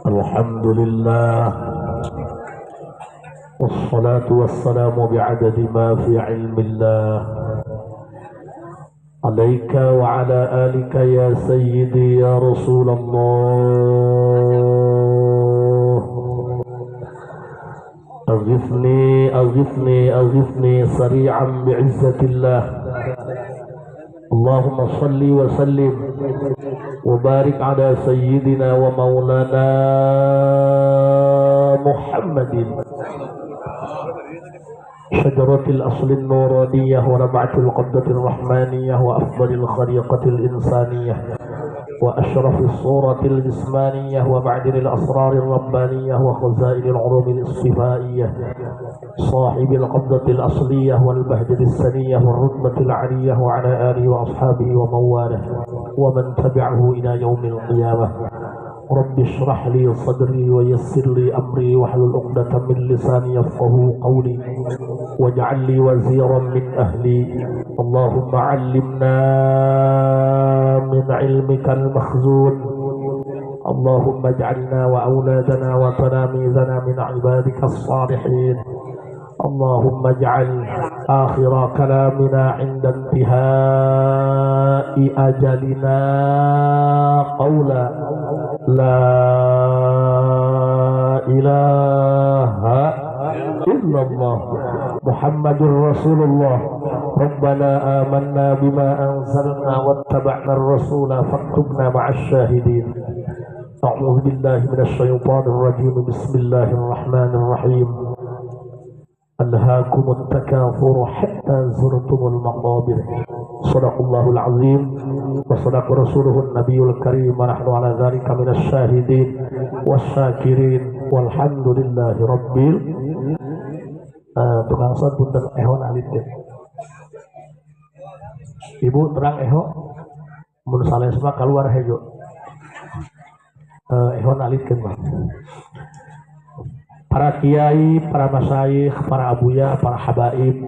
Alhamdulillah. Wassalatu wassalamu bi'adadi ma fi ilmillah. Alaika wa ala alika ya sayyidi ya Rasulullah. Aghithni aghithni aghithni sari'an bi'izzatillah. Allahumma salli wa sallim wa barik ala sayyidina wa maulana Muhammadin شجرة الأصل النورانية ونبعة القبضة الرحمانية وأفضل الخليقة الإنسانية وأشرف الصورة الجسمانية ومعدن الأسرار الربانية وخزائن العلوم الاصطفائية صاحب القبضة الأصلية والبهجة السنية والرتبة العلية وعلى آله وأصحابه ومواله ومن تبعه إلى يوم القيامة. رب اشرح لي صدري ويسر لي أمري واحلل عقدة من لساني يفقهوا قولي واجعل لي وزيرا من أهلي. اللهم علمنا من علمك المخزون. اللهم اجعلنا وأولادنا وتلاميذنا من عبادك الصالحين. اللهم اجعل آخر كلامنا عند انتهاء أجلنا قولا لا إله إلا الله محمد رسول الله. ربنا آمنا بما أنزلنا واتبعنا الرسول فاكتبنا مع الشاهدين. أعوذ بالله من الشيطان الرجيم. بسم الله الرحمن الرحيم. ألهاكم التكاثر حتى زرتم المقابر. صدق الله العظيم وصدق رسوله النبي الكريم ونحن على ذلك من الشاهدين والشاكرين والحمد لله رب. Tukang son punten eho alit deh. Ibu terang eho mun sales mah keluar hejo. Eho alitkeun mah. Para kiai, para masyayikh, para abuya, para habaib,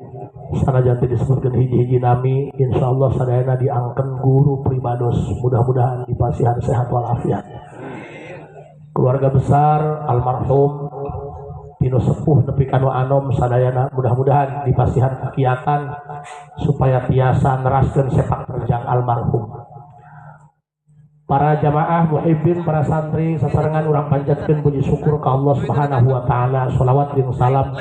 sanajan teu disebutkeun hiji-hiji nami, insyaallah sadayana diangken guru pribados, mudah-mudahan dipasihan sehat walafiat. Keluarga besar almarhum tinu sepuh nepi ka nu anom sadayana mudah-mudahan dipasihan kegiatan supaya tiasa neraskeun sepak terjang almarhum. Para jamaah muhibbin, para santri sasarengan urang panjatkeun puji syukur ka Allah Subhanahu wa taala. Shalawat jeung salam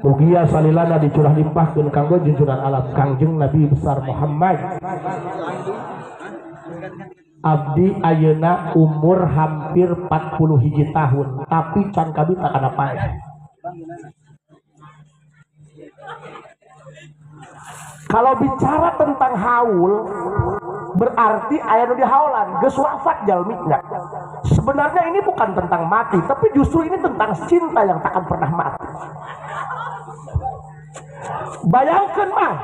mugia salilana dicurah limpahkeun kanggo junjungan alam Kangjeng Nabi besar Muhammad. Abdi ayeuna umur hampir 40 hiji tahun, tapi can kabita kana paeh. Kalau bicara tentang haul, berarti aya nu dihaulan, geus wafat jalmina. Sebenarnya ini bukan tentang mati, tapi justru ini tentang cinta yang takkan pernah mati. Bayangkan mah,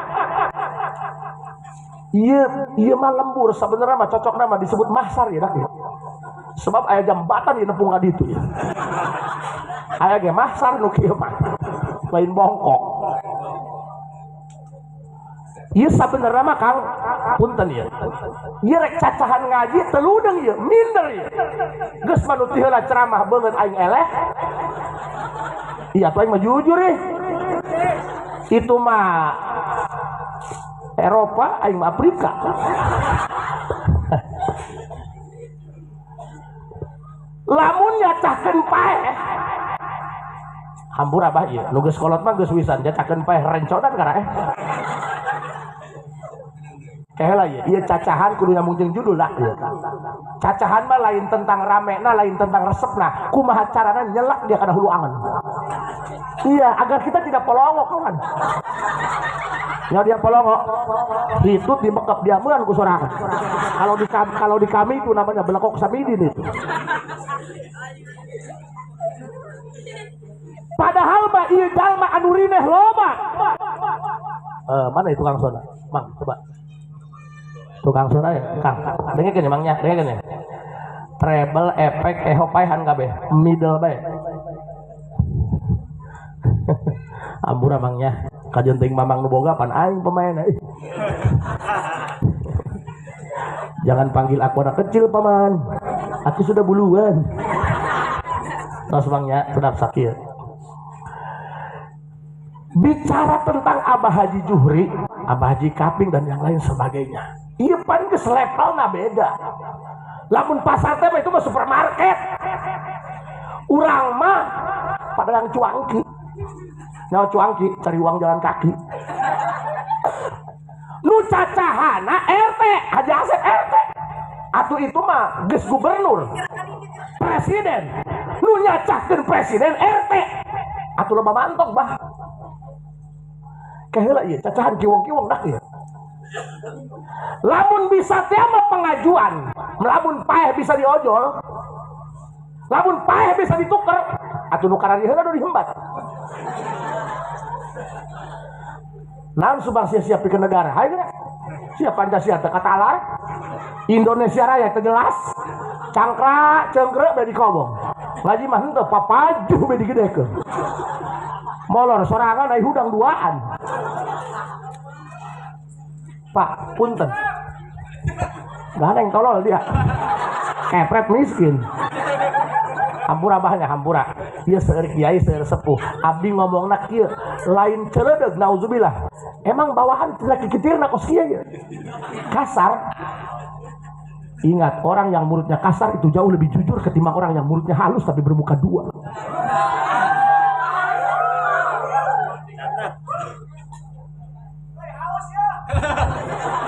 iya mah lembur sebenarnya mah cocok nama disebut mahsar ya dak ya. Sebab aya jambatan di nepung ka ditu ya. Aya ge mahsar nu kieu mah, lain bongkok. Iya sebenarnya mah Kang punten ya. Ieu rek cacahan ngaji teludeng ieu, minder ieu. Geus manut heula ceramah beungeut aing eleh. Iya atuh aing mah jujur ih. Itu mah Eropa, aing mah Afrika. Lamun nyacahkeun paeh. Hampura abah ieu, nu geus kolot mah geus wisan nyacahkeun paeh renconan kana eh. Kehela ya, iya cacahan kudu nyambung jeung judul lah. Cacahan mah lain tentang ramena, lain tentang resepna. Kumaha carana nyelak dia kana hulu angen. Iya, agar kita tidak polongok kawan. Ya dia polongok, hitut dibekep dia meuan ku sorangan. Kalau di kami itu namanya belekok samidin itu. Padahal mah ieu jalma anu rineh loba. Mana itu Kang Sona? Mang, coba. Tukang sona ya, Kang. Dengekeun ya mangnya, dengekeun ya. Treble, efek, eho paehan kabeh, middle bae. Ampura mangnya, kajeun teuing mamang nu boga pan aing pemainna. Jangan panggil aku anak kecil paman. Aku sudah buluan. Tos bangnya sedap sakit. Bicara tentang Abah Haji Juhri, Abah Haji Kaping dan yang lain sebagainya. Iya paling geus levelna beda. Lamun pasar teh itu mah supermarket. Urang mah pedagang cuangki. Nyawa cuangki cari uang jalan kaki. Nu cacahana RT, Haji Asep RT. Atuh itu mah geus gubernur, presiden. Nu nyacahkeun presiden RT. Atuh loba mantok bah. Kaheula ieu cacahan kiwong-kiwong dah ieu. Lamun bisa teh mah pengajuan, lamun paeh bisa diojol, lamun paeh bisa dituker, atuh nu karari heula nu dihembat. Naon subang sia-sia pikeun negara? Hayu geura. Sia Pancasila teu katalar. Indonesia Raya teu jelas. Cangkra cengkrek bae dikobong. Ngaji mah henteu papaju bae digedekeun. Molor sorangan ai hudang duaan. Pak, punten. Gandeng tolol dia. Kepret miskin. Hampura abahnya, hampura. Ieu seueur kiai, seueur sepuh. Abdi ngomongna kieu, lain ceureudeg nauzubillah. Emang bawahan laki kitirna kos kieu ye. Kasar. Ingat, orang yang mulutnya kasar itu jauh lebih jujur ketimbang orang yang mulutnya halus tapi bermuka dua.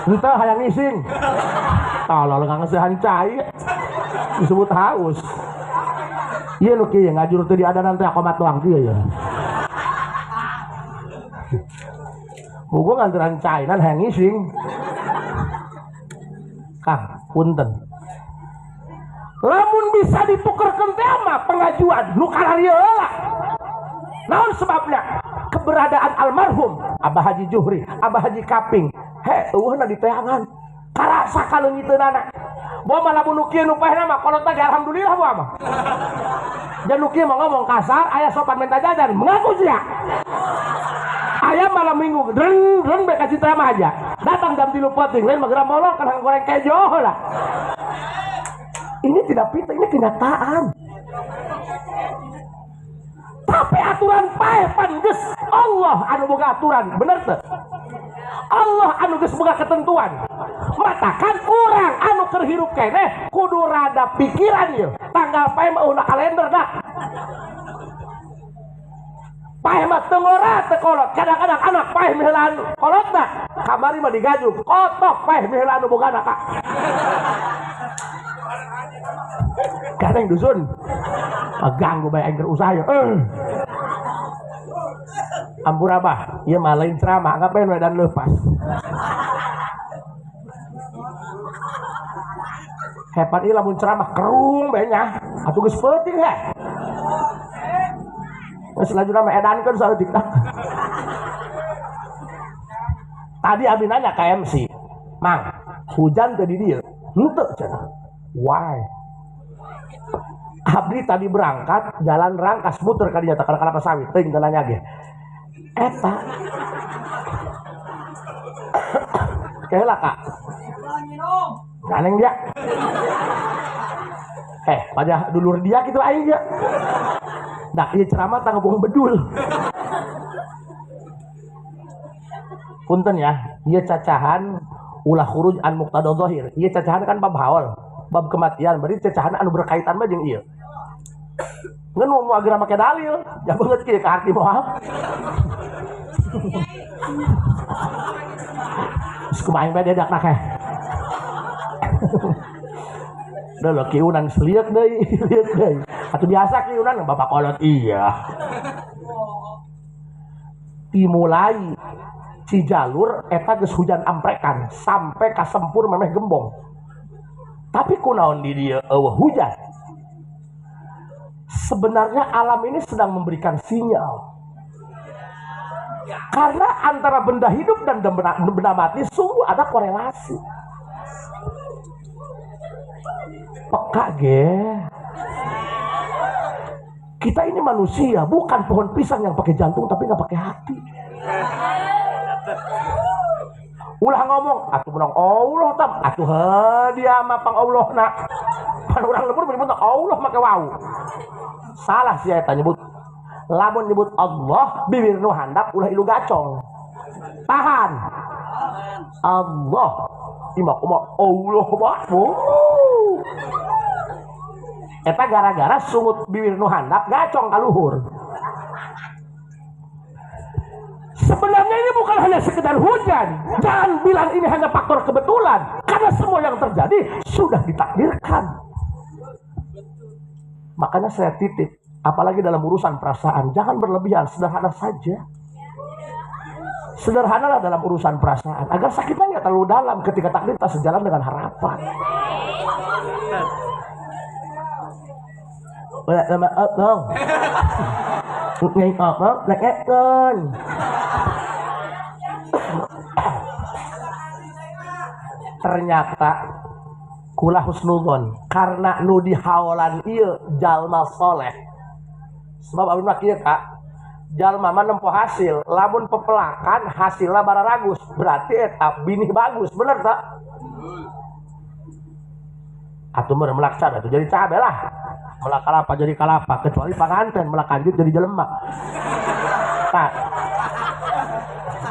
Entah hayang ngising. Tolol ngangeusehan cai disebut haus. Ieu nu kieu ngajur teu diadanan teh komat doang kieu ya. Hugo nganteran cai nan hayang ngising. Kang, punten. Lamun bisa ditukerkeun teh mah pengajuan nu kararieu heula. Naon sebabnya? Keberadaan almarhum Abah Haji Juhri, Abah Haji Kaping. He, eueuhna di teangan. Karasa kaleungiteunana. Boa mah lamun nu kieu nu paehna mah kolot teh alhamdulillah boa mah. Dan nu kieu mah ngomong kasar, aya sopan minta jajan, mengaku sia. Aya malam minggu dreng dreng bae ka citra mah aja. Datang jam 3 peuting, lain mah geura molok kana goreng kejo lah. Ini tidak pintar, ini kenyataan. Tapi aturan paeh pan geus Allah anu boga aturan, bener teu? Allah anu geus boga ketentuan. Matakan urang anu keur hirup keneh kudu rada pikiran ieu. Tanggal paeh mah eueuh kalender dah. Paeh mah teu ngora teu kolot. Kadang-kadang anak paeh miheulaan kolotna. Kamari mah digajuk, kotok paeh miheulaan nu bogana ka. Kadang dusun. Ganggu bae aing keur usaha ye. Ampura bah, ieu mah lain ceramah, ngapain we dan leupas. Hebat ieu lamun ceramah kerung bae nya, atuh geus peuting he. Geus lajuna mah edankeun saeutik tah. Tadi abi nanya ka MC, "Mang, hujan teu di dieu?" Henteu cenah. Why? Abdi tadi berangkat jalan Rangkas muter ka dinya teh kana kelapa sawit, teuing teu nanya ge. Eta. Keheula Kak. Ganeng dia. Wajah dulur dia gitu aing dia. Nah, ieu ceramah tah ngebohong bedul. Punten ya, ieu cacahan ulah khuruj an muqtada zahir. Ieu cacahan kan bab haul, bab kematian, berarti cacahan anu berkaitan mah jeung ieu. Ngan mau agra make dalil, ja beungeut kieu ka arti moal. Geus kumaha bae dedak nak heh. Duh lo kiunan selieuk deui, lieuk deui. Atuh biasa kiunan bapak kolot iya. Dimulai Cijalur eta geus hujan amprekan sampai ka Sempur memeh gembong. Tapi kunaon di dieu eueuh hujan. Sebenarnya alam ini sedang memberikan sinyal. Karena antara benda hidup dan benda mati sungguh ada korelasi. Peka ge. Kita ini manusia, bukan pohon pisang yang pakai jantung tapi nggak pakai hati. Ulah ngomong, atuh menang Allah tam, atuh dia mah pang Allah nak. Pan urang lembur menyebut Allah make wau. Salah sih eta nyebut. Lamun nyebut Allah bibir nu handap ulah ilu gacong. Tahan. Allah. Ima kumaha Allah mah. Eta gara-gara sungut bibir nu handap gacong ka luhur. Sebenarnya ini bukan hanya sekedar hujan. Jangan bilang ini hanya faktor kebetulan. Karena semua yang terjadi sudah ditakdirkan. Makanya saya titip, apalagi dalam urusan perasaan, jangan berlebihan, sederhana saja. Sederhanalah dalam urusan perasaan, agar sakitnya nggak terlalu dalam ketika takdir tak sejalan dengan harapan. Ternyata kula husnudzon karena nu dihaolan ieu jalma soleh. Sebab abdi mah kieu Kak, jalma mah nempo hasil, lamun pepelakan hasilna bararagus, berarti eta binih bagus, bener tak? Atuh meureun melak cabe atuh jadi cabe lah. Melak kalapa jadi kalapa, kecuali panganten melak kanjut jadi jelema. Tak.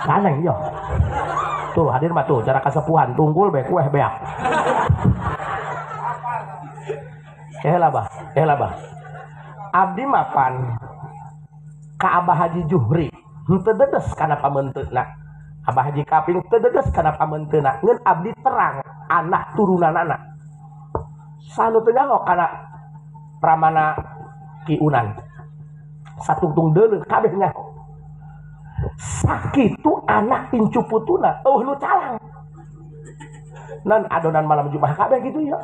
Aneh yo. Tuh hadir mah tuh cara kasepuhan tunggul be kueh beak. Lah bah, lah bah. Abdi mapan ka Abah Haji Juhri henteu dedes kana pamenteuna. Abah Haji Kaping teu dedes kana pamenteuna. Ngeun abdi terang anak turunanana. Sanu teu nyaho kana Pramana Ki Unan. Satungtung deuleu kabeh nyaho. Sakitu anak incu putuna eueuh nu calang. Nan adonan malam Jumat kabeh gitu ya.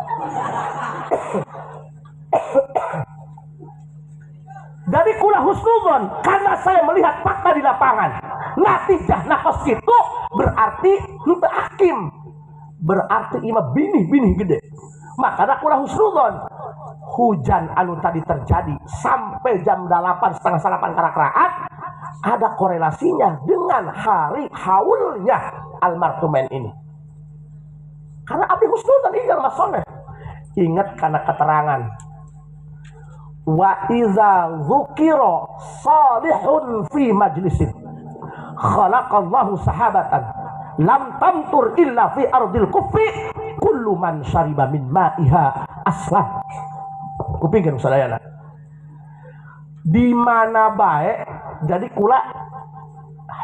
Dari kula husnuzon karena saya melihat fakta di lapangan. Natijah nakos gitu berarti henteu hakim. Berarti ima binih-binih gede. Makanya kula husnuzon hujan anu tadi terjadi sampai jam 8 setengah 8 karak-raat ada korelasinya dengan hari haulnya almarhumen ini. Karena abdi husnuzon ini jalma soleh. Ingat karena keterangan wa iza dzukira salihun fi majlisin khalaqallahu sahabatan lam tamtur illa fi ardil kufri kullu man syariba min ma'iha aslam. Kupingkeun sadayana. Di mana bae jadi kula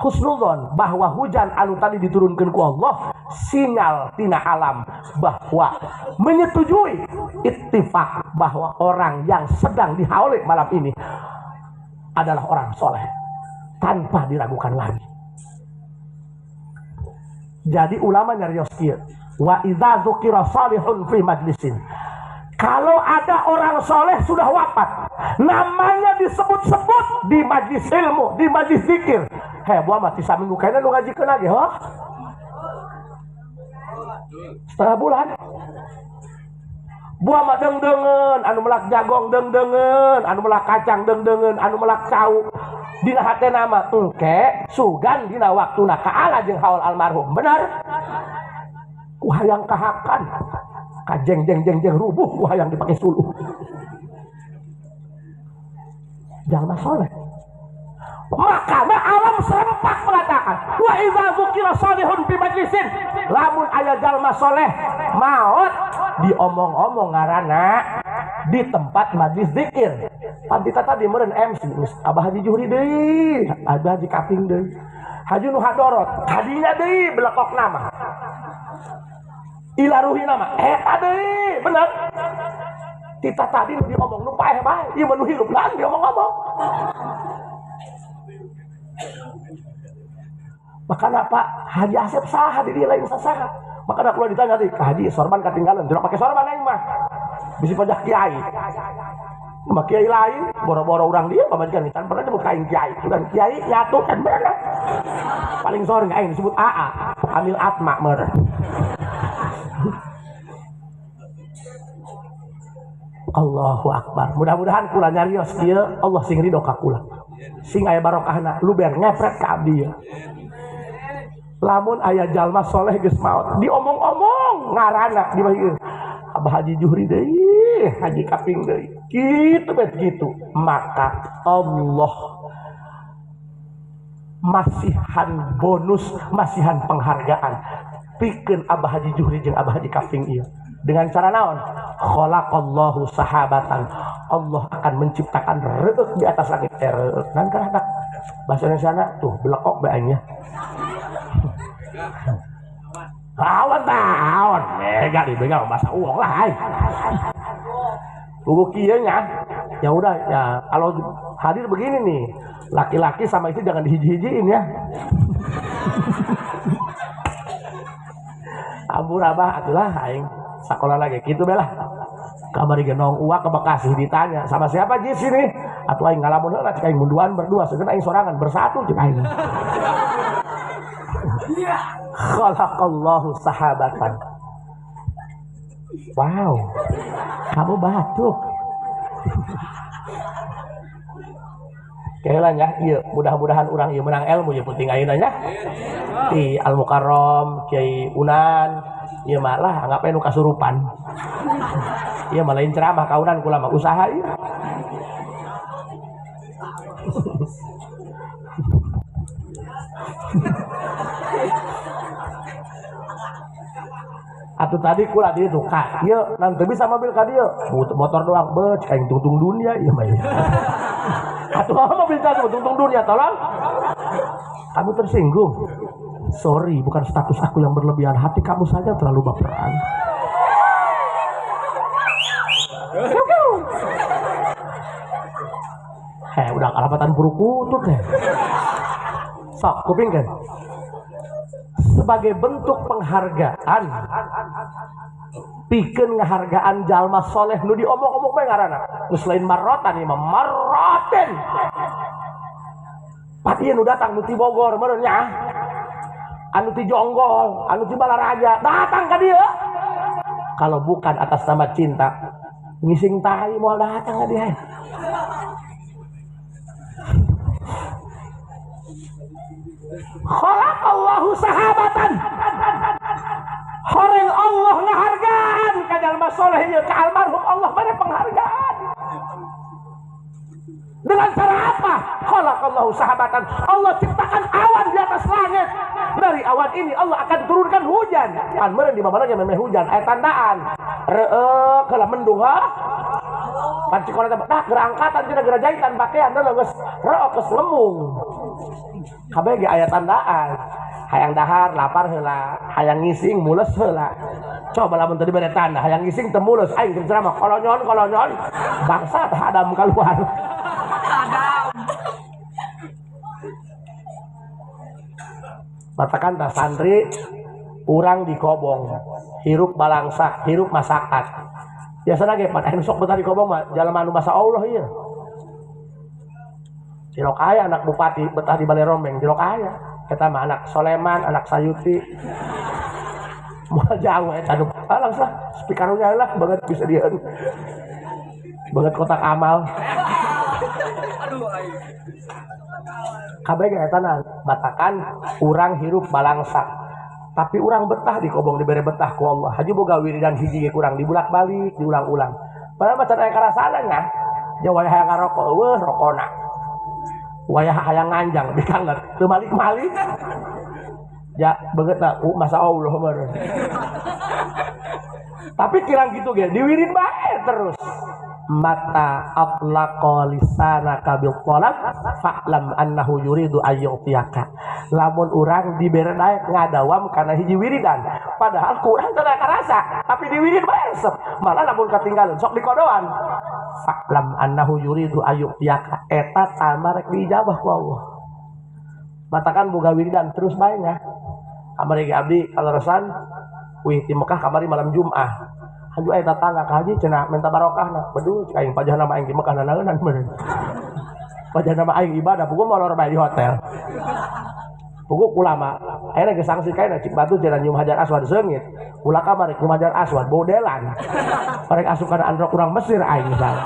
husnuzon bahwa hujan anu tadi diturunkan ku Allah sinyal tina alam bahwa menyetujui ittifaq bahwa orang yang sedang dihauli malam ini adalah orang soleh tanpa diragukan lagi. Jadi ulama nyarios kieu, wa idza dzukira salihun fi majlisin. Kalau ada orang soleh sudah wafat, namanya disebut-sebut di majlis ilmu, di majlis zikir. Heh, buah mati saminggu kayaknya nu ngajikeun lagi, ho? Setengah bulan. Buah mah dengdengeun, anu melak jagong dengdengeun, anu melak kacang dengdengeun, anu melak cau. Dina hatena mah engke sugan dina waktuna kaala jeung haul almarhum. Benar? Ku hayang kahakan. Kajeng jeng jeng jeng rubuh ku hayang dipake suluh. Jangan soleh. Makanya alam serempak mengatakan wa idza dzukira salihun fi majlisin, lamun aya jalma soleh maot diomong-omong ngaranna di tempat majlis zikir. Pantita tadi meureun MC Abah Haji Juhri deui, Abah Haji Kaping deui, Haji nu Hadorot kadinya deui belekok nama. Ilaruhi nama eta deui, bener. Tita tadi nu diomong nu paeh bae, ieu mah nu hirup lagi diomong-omong. Makanya Pak Haji Asep saha di dia lain saha. Makanya kalau ditanya tadi, Haji sorban ketinggalan, tidak pakai sorban aing mah. Bisi pajak kiai. Sama kiai lain, boro-boro orang dia pamajikan can pernah nyebut kain kiai. Sudah kiai nyatu kan bener. Paling sore aing disebut AA, Amil Atma meureun. Allahu Akbar. Mudah-mudahan kula nyarios kieu Allah sing ridho ka kula. Sing aya barokahna luber ngepret ka abdi ya. Lamun aya jalma soleh geus maot diomong-omong ngaranna di bae Abah Haji Juhri deui, Haji Kaping deui. Kitu bet kitu. Maka Allah masihan bonus, masihan penghargaan pikeun Abah Haji Juhri jeung Abah Haji Kaping ieu. Dengan cara naon? Khalaqallahu sahabatan. Allah akan menciptakan reuk di atas langit. Reuk nan karena bahasa Indonesia tuh belekok bae aing nya. Awan tah, awan. Mega dibegal bahasa uang lah aing. Buku kieu nya. Ya udah ya, kalau hadir begini nih, laki-laki sama istri jangan dihiji-hijiin ya. Ampun abah atulah aing sekolah lagi gitu belah. Kamari genong uak ke Bekasi ditanya sama siapa di sini? Atuh aing ngalamun heula cek aing munduan berdua, segeun aing sorangan bersatu cek aing. Khalaqallahu sahabatan. Wow. Kamu batuk. Keheula nya ieu mudah-mudahan urang ieu menang ilmu ieu penting ayeuna nya. Di Al Mukarram, Kiai Unan, ieu mah lah anggap nu kasurupan. Ieu mah lain ceramah ka Unan kula mah usaha ieu. Atuh tadi kula di itu ka ieu nan teu bisa mobil ka dieu motor doang beuh cek aing tungtung dunia ieu mah. Atuh mobil tadi tungtung dunia tolong. Kamu tersinggung. Sorry, bukan status aku yang berlebihan, hati kamu saja terlalu baperan. Heh, udah kalapatan buruk kutut deh. Sok, kuping kan? Sebagai bentuk penghargaan, pikeun ngahargaan jalma soleh nu diomong-omong bae ngaranna. Nu selain marotan ieu mah maroten. Pati nu datang nu ti Bogor meureun nya. Anu ti Jonggol, anu ti Balaraja, datang ka dieu. Kalau bukan atas nama cinta, ngising tai moal datang ka dieu. Khalaqallahu sahabatan. Horeng Allah ngahargaan ka jalma soleh ieu, ka almarhum Allah mere penghargaan. Dengan cara apa? Khalaqallahu sahabatan. Allah ciptakan awan di atas langit. Dari awan ini Allah akan turunkan hujan. Kan meureun di mana-mana ge memeh hujan, aya tandaan. Reueuk heula mendung ha. Pan cikola teh dah geura angkatan cenah geura jahitan pakaian deuleu geus reueuk geus lemung. Kabeh ge aya tandaan. Hayang dahar lapar heula, hayang ngising mules heula. Coba lamun tadi bere tanda, hayang ngising teu mules aing keur ceramah kolonyon kolonyon. Bangsa tah Adam keluar. Adam. Matakan tah santri urang dikobong, hirup balangsak, hirup masakat. Biasana ge pan anu sok betah dikobong mah jalma anu masa Allah ieu. Cilok aya anak bupati betah di Balai Rombeng, cilok aya. Eta mah anak Soleman, anak Sayuti. Moal jauh eta anu langsung speakernya lah banget bisa dia. Banget kotak amal. Aduh aing. Kabeh ge eta na matakan urang hirup balangsak. Tapi urang betah di kobong dibere betah ku Allah. Haji boga wiridan hiji ge kurang dibulak-balik, diulang-ulang. Padahal macan aya karasana nya. Ja wayah hayang ngarokok eueuh rokona. Wayah hayang nganjang dikanget teu malik-malik. Ja beungeutna masa Allah meureun. Tapi kirang kitu ge diwirid bae terus. Mata atlaqa lisanaka bil talab fa'lam annahu yuridu ayyutiyaka. Lamun urang dibere daek ngadawam kana hiji wiridan, padahal kurang teu karasa, tapi diwirid bae resep. Malah lamun katinggalan sok dikodoan. Fa'lam annahu yuridu ayyutiyaka. Eta tama rek diijabah ku Allah. Matakan boga wiridan terus bae nya. Kamari ge abdi kaleresan wih ti Mekah kamari malam Jumat. Haju aya tatangga ka haji cenah minta barokahna. Beduh cik aing pajahna mah aing di Mekah nanaeunan bener. Pajahna mah aing ibadah puguh molor bae di hotel. Puguh ulama ayeuna geus sanksi kaena cik batu cenah nyium Hajar Aswad seungit. Ulah kamari nyium Hajar Aswad bodelan. Parek asup kana androk urang Mesir aing misalnya.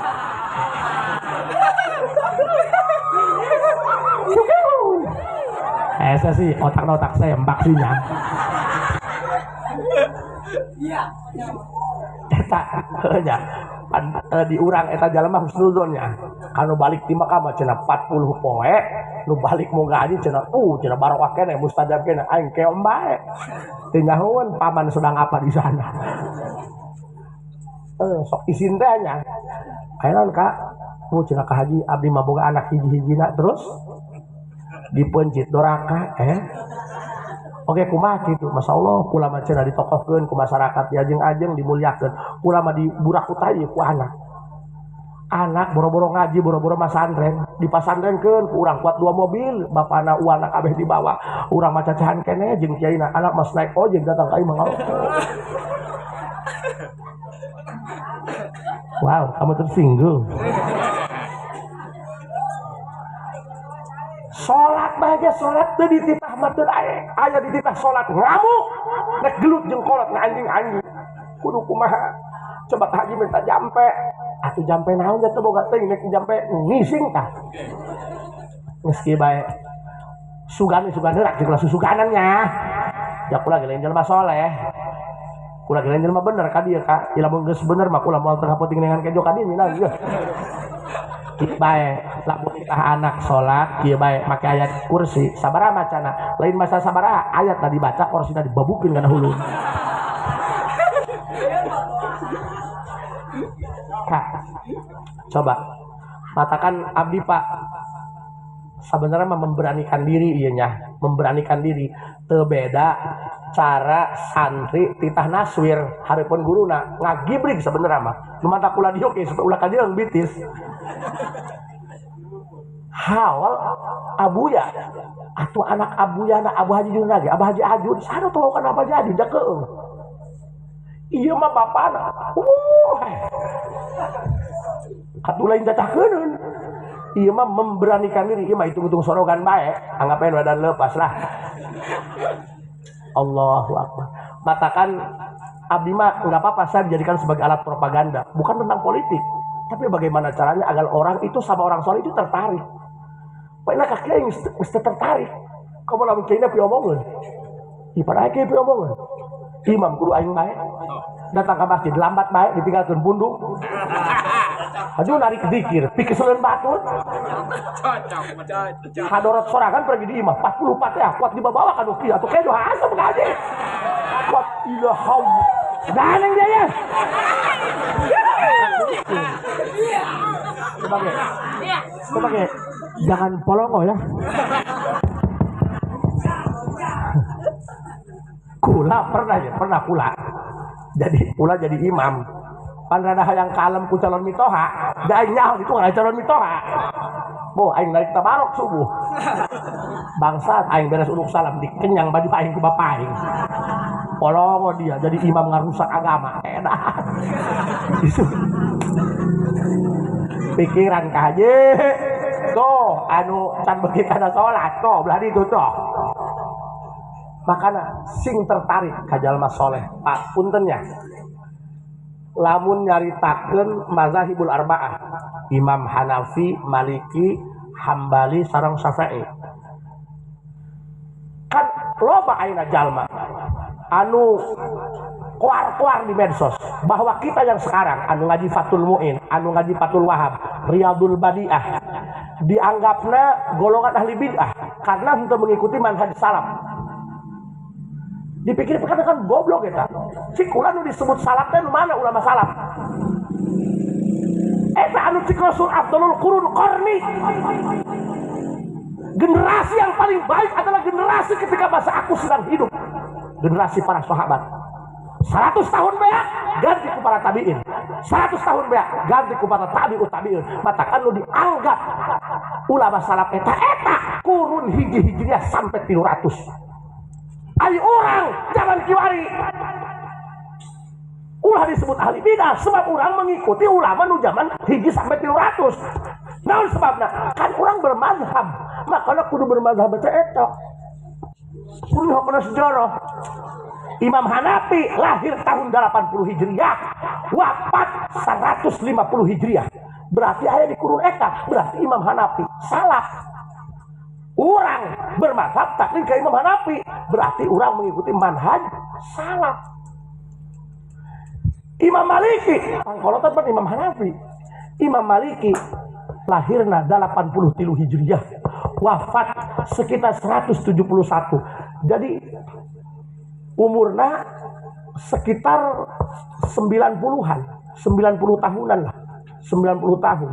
Saya sih otak-otak saya mbak sih nya. Iya. Eta nya. Di urang eta jalma husnuzonnya. Kanu balik ti Mekah mah cenah 40 poe, nu balik moga haji cenah cenah barokah keneh mustajab keneh aing keom bae. Teu nyahoeun paman sedang apa di sana. Sok isin teh nya. Aya naon Kak? Mu cenah ka haji abdi mah boga anak hiji-hijina terus dipencit doraka Oke kumaha kitu, Masya Allah kula mah cenah ditokohkeun ku masyarakat diajeng-ajeng dimuliakeun. Kula mah diburak ku tai ku anak. Anak boro-boro ngaji, boro-boro masantren, dipasantrenkeun ku urang kuat 2 mobil, bapana uana kabeh dibawa. Urang mah cacahan keneh jeung kiaina, anak mas naik ojek datang ka imah. Wow, kamu tersinggung. Salat bahagia salat teu dititah mah teu aya dititah salat ngamuk rek gelut jeung kolot anjing-anjing kudu kumaha coba ka haji minta jampe atuh jampe naon teh boga teuing rek jampe ngising tah geus kieu bae sugan sugan heula jeung susuganan nya ya kula ge lain jelema soleh kula ge lain jelema bener ka dieu ka lamun geus bener mah kula moal teu kapenting dengan kejo ka dieu nya bae lamun titah anak salat kieu bae make ayat kursi sabaraha macana lain masa sabaraha ayat tadi dibaca kursina dibabukeun kana hulu. Kak, coba matakan abdi Pak sebenarnya memberanikan diri ieu nya memberanikan diri teu beda cara santri titah naswir hareupeun guruna ngagibrig sebenarnya mah nu mata kula dieu ge supaya ulah kajeung bitis. Hawal abuya atau anak abuya anak Abu Haji Jun lagi Abu Haji Ajun sana tuh kan apa jadi dah keung iya mah bapana atuh lain cacahkeun iya mah memberanikan diri iya mah hitung-hitung sorogan bae anggap aja badan lepas lah. Allahu Akbar. Matakan abdi mah nggak apa-apa saya dijadikan sebagai alat propaganda bukan tentang politik tapi bagaimana caranya agar orang itu sama orang soleh itu tertarik. Pak kaki yang mesti tertarik. Kamu lamun kiai pi omongan. Ipar kiai pi omongan. Imam kudu aing bae. Datang ke masjid lambat bae ditinggalkeun bundung. Aduh narik zikir, pikeseleun batur. Hadorot sorangan pergi di imah 44 ya, kuat dibawa ka nu kieu atuh kejo asup ka haji. Kuat ilham. Ganeng dia ya. Sebagai jangan polongo ya. Kula pernah ya, pernah kula. Jadi kula jadi imam. Pan rada hayang kalem ku calon mitoha, da aing nyaho itu ngarah calon mitoha. Boh aing narik tabarok subuh. Bangsat aing beres uluk salam dikenyang baju aing ku bapak aing. Polongo dia jadi imam ngarusak agama. Edan. Pikiran ka haji. Tuh anu can beuki kana salat tuh belah ditu tuh. Makana sing tertarik ka jalma soleh. Pak punten nya. Lamun nyaritakeun mazahibul arba'ah, Imam Hanafi, Maliki, Hambali sareng Syafi'i. Kan loba ayeuna jalma anu koar-koar di medsos bahwa kita yang sekarang anu ngaji Fathul Mu'in, anu ngaji Fathul Wahab, Riyadul Badiah dianggapna golongan ahli bid'ah karena untuk mengikuti manhaj salaf. Dipikir kan kan goblok eta. Cik ulah nu disebut salaf teh nu mana ulama salaf? Eta anu cik Rasul afdalul qurun qarni. Generasi yang paling baik adalah generasi ketika masa aku sedang hidup. Generasi para sahabat. 100 tahun beak ganti ku para tabiin. 100 tahun beak ganti ku para tabiut tabiin. Matakan lu dianggap ulama salaf eta eta kurun hiji-hijinya sampai 300. Ayo orang jangan kiwari. Ulah disebut ahli bidah sebab orang mengikuti ulama nu zaman hiji sampai 300. Naon sebabna? Kan orang bermazhab. Makanya kudu bermazhab teh eta. Kudu kana sejarah. Imam Hanafi lahir tahun 80 Hijriah, wafat 150 Hijriah. Berarti aya di kurun eta, berarti Imam Hanafi salah. Orang bermazhab taklid ke Imam Hanafi, berarti orang mengikuti manhaj salaf. Imam Maliki pangkolotan pan Imam Hanafi. Imam Maliki lahirna 83 Hijriah, wafat sekitar 171. Jadi umurna sekitar 90-an, 90 tahunan lah, 90 tahun.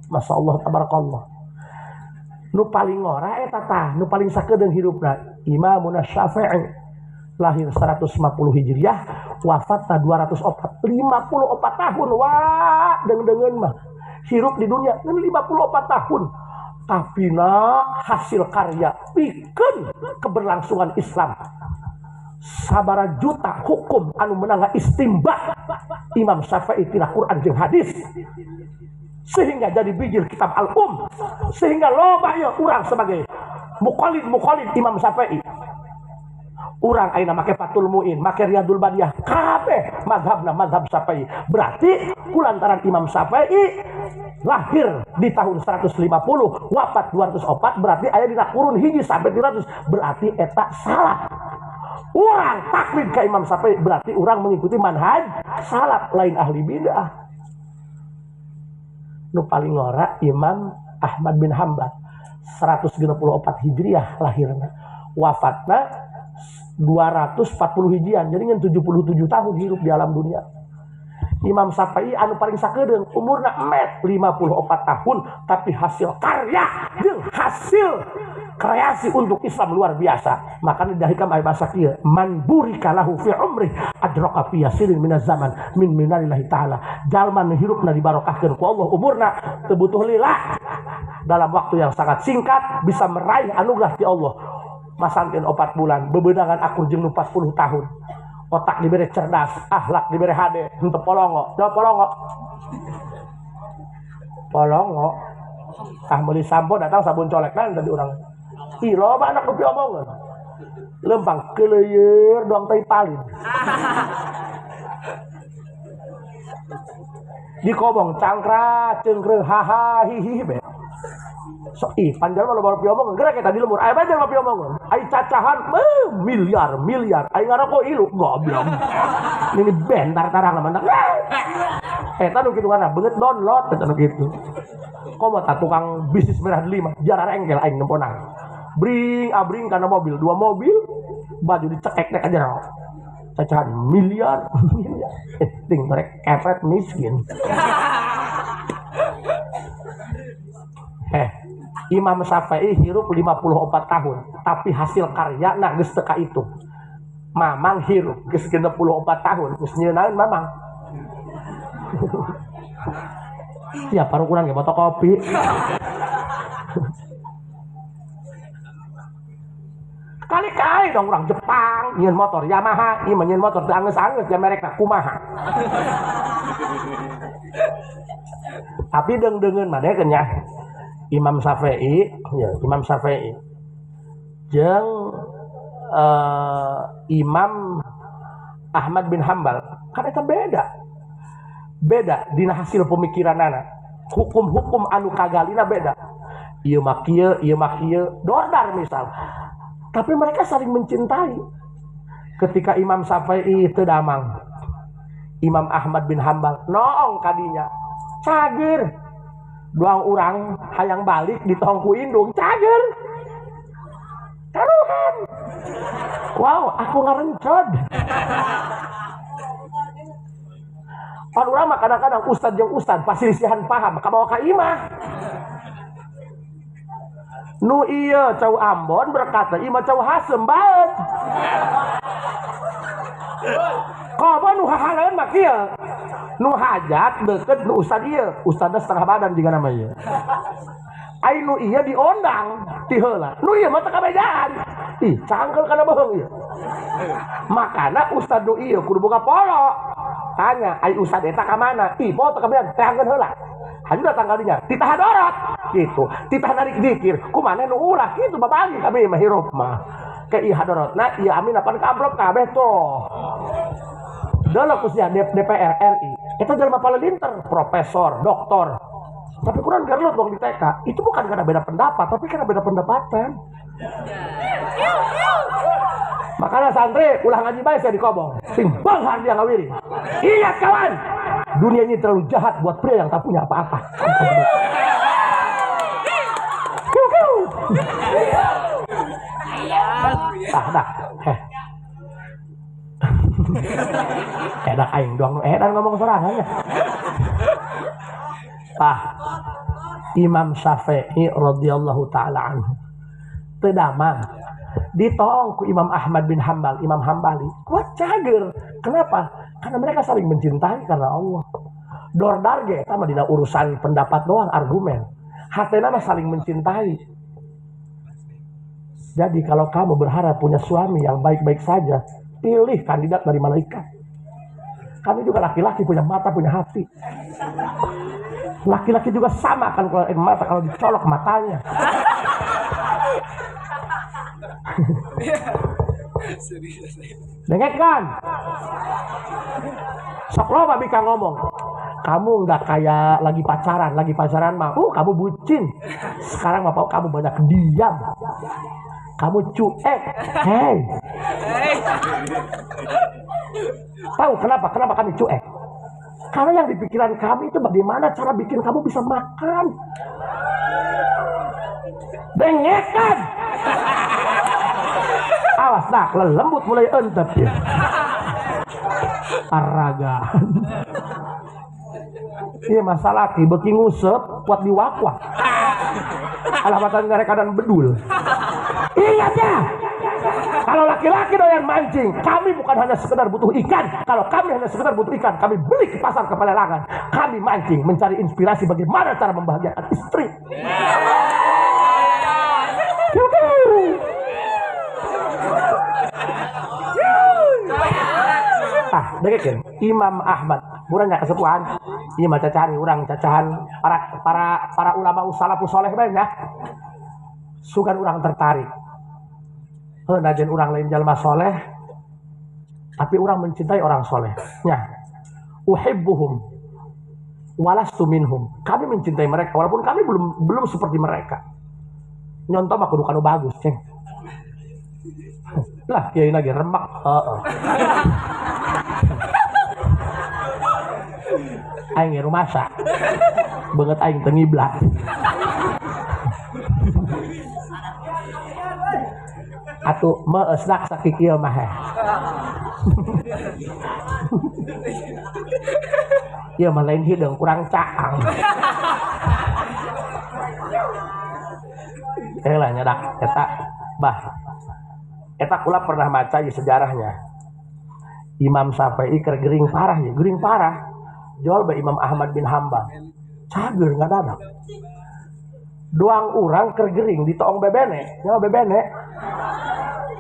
Masya Allah tabarakallah. Nu paling ngora eta tah, nu paling sakedeung hirupna Imamuna Syafi'i, lahir 150 Hijriah, wafatna 204, 54 tahun. Wah, deung-deungeun mah hirup di dunia 54 tahun. Tapi na hasil karya pikeun keberlangsungan Islam. Sabara juta hukum anu menang istimbat Imam Syafi'i tina Quran jeung hadis, sehingga jadi bijil kitab Al-Um, sehingga loba ieu urang sebagai muqallid Imam Syafi'i. Urang ayeuna make Fathul Muin, make Riyadul Badiyah, kabeh mazhabna mazhab Syafi'i. Berarti kulantaran Imam Syafi'i lahir di tahun 150, wafat 204, berarti aya dina kurun hiji sampai 200, berarti eta salah. Urang taklid ka Imam Syafi'i berarti urang mengikuti manhaj salaf, lain ahli bidah. Nu paling ngora Imam Ahmad bin Hanbal 164 Hijriah lahirna, wafatna 240 hijian, jadi ngan 77 tahun hidup di alam dunia. Imam Syafi'i anu paling sakedeung umurna met 54 tahun, tapi hasil karya jeung hasil kreasi untuk Islam luar biasa. Makanya dari hikam aya bahasa kieu, man burika lahu fi umrih adraka fi yasirin minaz zaman min minalillahi taala. Jalma nu hirupna dibarokahkeun ku Allah umurna teu butuh lila, dalam waktu yang sangat singkat bisa meraih anugerah ti Allah. Masantin 4 bulan bebedangan akur jeung nu 40 tahun. Otak diberi cerdas, akhlak diberi hade, henteu polongo. Jawab polongo. Polongo. Tah meuli sampo datang sabun colek kan tadi urang. Ih, loba anak kopi omongan. Lempang keleyeur doang tai palin. Dikobong cangkra cengkreuh haha hihi be. So, ih, panjang mah loba omongan, gerak eta di lembur. Aya banyak loba omongan. Ai cacahan miliar, miliar. Ai ngaroko ilu goblok. Ini bentar tarang lah mantak. Eta nu kitu kana beungeut download eta nu kitu. Komo ta tukang bisnis merah delima, jarar engkel aing nemponang. Bring abring kana mobil, 2 mobil, baju dicekek nek aja. Cacahan miliar, miliar. Ting merek kepret miskin. Imam Syafi'i hirup 54 tahun, tapi hasil karya nah geus teu ka itu. Mamang hirup geus 64 tahun, geus nyeunaeun mamang. Ya paru kurang ge fotokopi. Kali-kali dong orang Jepang nyeun motor Yamaha, ieu mah nyeun motor teu angeus-angeus ja merekna kumaha. Tapi deung-deungeun mah dekeun nya. Imam Syafi'i, ya, Imam Syafi'i jeung Imam Ahmad bin Hanbal kan eta beda. Beda dina hasil pemikiranana. Hukum-hukum anu kagalina beda. Ieu mah kieu, ieu mah kieu, dordar misal. Tapi mereka saling mencintai. Ketika Imam Syafi'i teu damang, Imam Ahmad bin Hanbal noong kadinya, cager. Doang urang hayang balik di tongku indung cager. Taruhan. Wow, aku ngarencod. Pan urang mah kadang-kadang ustad jeung ustad pasilisihan paham kabawa ka imah. Nu ieu cau Ambon berkata imah cau Hasem baet. Komo nu hahaleun mah kieu. Nu hajat deket nu ustad ieu, ustadna setengah badan juga namanya. Ai nu ieu diondang ti heula. Nu ieu mah teu kabejaan. Ih, cangkel kana bohong ieu. Makana ustad nu ieu kudu boga polo. Tanya, ai ustad eta ka mana? Ih, poho teu kabejaan, teangkeun heula. Haju datang kadinya, titah dorot gitu. Titah narik dikir, kumaha nu ulah kitu babagi kami mah hirup mah. Ke ieu hadorotna, ieu amin apan kaamplop kabeh tuh. Dulu khususnya DPR RI, itu jelma paling pinter, profesor, doktor. Tapi kurang gerlut dong di TK. Itu bukan karena beda pendapat, tapi karena beda pendapatan. Makanya santri ulah ngaji bae saya dikobong. Sing beunghar dia ngawiri. Ingat kawan, dunia ini terlalu jahat buat pria yang tak punya apa-apa. Tah dah. Enak aing doang edan ngomong sorangan ya. Tah. Imam Syafi'i radhiyallahu taala anhu. Teu damang. Ditong ku Imam Ahmad bin Hambal, Imam Hambali, kuat cager. Kenapa? Karena mereka saling mencintai karena Allah. Dordar ge eta mah dina urusan pendapat doang, argumen. Hatena mah saling mencintai. Jadi kalau kamu berharap punya suami yang baik-baik saja, pilih kandidat dari malaikat. Kami juga laki-laki punya mata, punya hati. Laki-laki juga sama kan kalau mata kalau dicolok matanya. Dengar kan? Sok loba bika ngomong. Kamu nggak kayak lagi pacaran mah, kamu bucin. Sekarang mah kamu banyak diam. Kamu cuek. Hey. Tahu kenapa? Kenapa kami cuek? Karena yang di pikiran kami itu bagaimana cara bikin kamu bisa makan. Dengekan. Awas dah, lembut mulai entep ya. Araga. Iya masalah laki beki ngusep kuat diwakwah. Alamatan ngarekadan bedul. Ingat ya. Kalau laki-laki doyan mancing, kami bukan hanya sekedar butuh ikan. Kalau kami hanya sekedar butuh ikan, kami beli ke pasar ke pelelangan. Kami mancing mencari inspirasi bagaimana cara membahagiakan istri. Ah, dengerin Imam Ahmad, burangnya kesepuhan. Ieu mah cacahan urang cacahan para ulama salafus soleh bae nya. Sugan urang tertarik. Heuh najan urang lain jalma soleh, tapi urang mencintai orang soleh. Nya. Uhibbuhum walastu minhum. Kami mencintai mereka walaupun kami belum seperti mereka. Nyontoh mah kudu kanu bagus, ceng. Lah kiai lagi remak. Heeh. Aing ngiru masak. Beungeut aing teu ngiblat. Atuh meusnak sakikieu mah. Ieu mah lain hideung kurang caang. Lah nyadak eta bah. Eta kula pernah maca di sejarahnya. Imam Syafi'i keur gering parah ya, gering parah. Jual ba Imam Ahmad bin Hambal. Cager ngadadak. Doang urang keur gering ditoong bebene, nyawa bebene.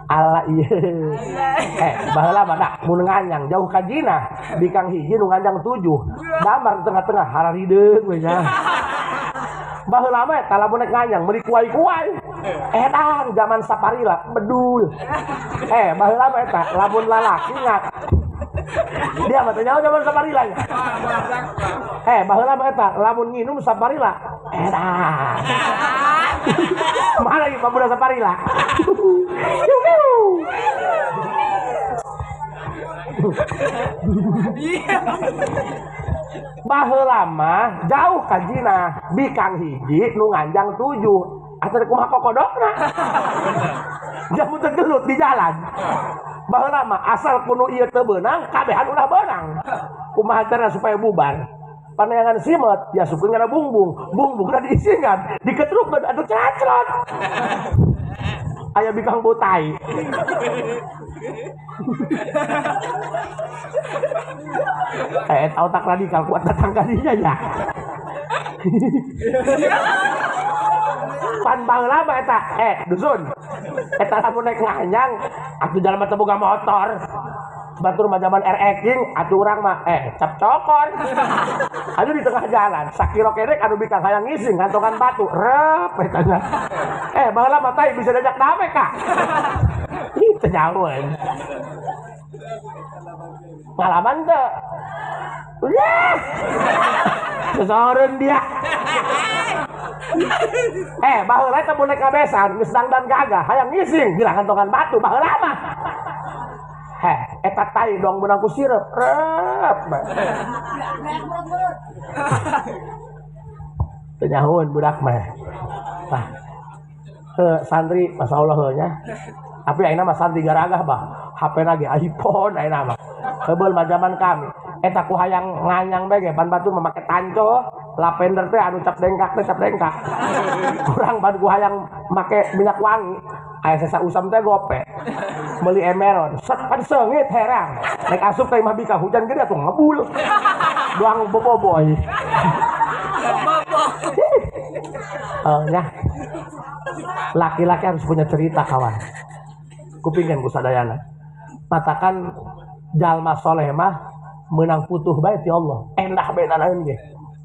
Ala ieu. Baheula mah dak mun nganyang jauh ka jina, bikang hiji nu nganjang 7. Damar di tengah-tengah hararideung we nya. Baheula mah eta lamun rek nganyang meuli kuai-kuai. Edan zaman saparila bedul. Baheula mah eta lamun lalaki ngat. Dia mah teh nyaho zaman saparila nya. Baheula mah eta lamun nginum saparila. Edan. Mana ieu pemuda saparila? Baheula mah jauh ka jina, bikang hiji nu nganjang 7. Atuh kumaha kokodokna? Jamu teu gelut di jalan. Baheula mah asal kuno ieu teu beunang, kabehan ulah beunang. Kumaha cara supaya bubar? Paneangan simet, ya sukeun kana bungbung, bungbungna diisingan, diketrukkeun atuh cacrot. Aya bikang botai. Otak radikal kuat datang kadinya ya. Pan baheula mah eta, dusun. Eta lamun naik nganyang, atuh jalma teu boga motor. Batur mah zaman RX-ing, atuh urang mah cap cokor. Anu di tengah jalan, sakiro kerek anu bikang hayang ngising kantongan batu, rep eta nya. Baheula mah tai bisa diajak dame ka. Ih, teu nyahoeun. Pengalaman teu? Yes. Sesoreun dia. Baheula teh mun naik ngabesan geus dangdan gagah, hayang ngising, geura kantongan batu baheula mah. Eta tai doang meunang ku sireup. Rep. Teu nyahoeun budak mah. Tah. Heuh santri masyaallah heuh nya. Tapi ayeuna mah santri garagah bah. HP-na ge iPhone ayeuna mah. Heubeul mah zaman kami. Eta ku hayang nganyang bae ge pan batur mah make tanco, lavender teh anu cap dengkak teh cap dengkak. Kurang pan ku hayang make minyak wangi. Aya sesa usam teh gope. Meuli emeron, set pan seungit herang. Rek asup teh mah bika hujan gede atuh ngebul. Doang boboboy. Ya. Laki-laki harus punya cerita kawan. Kupingkeun ku sadayana. Matakan jalma soleh mah menang putuh bae ti Allah. Endah bae nanaeun ge.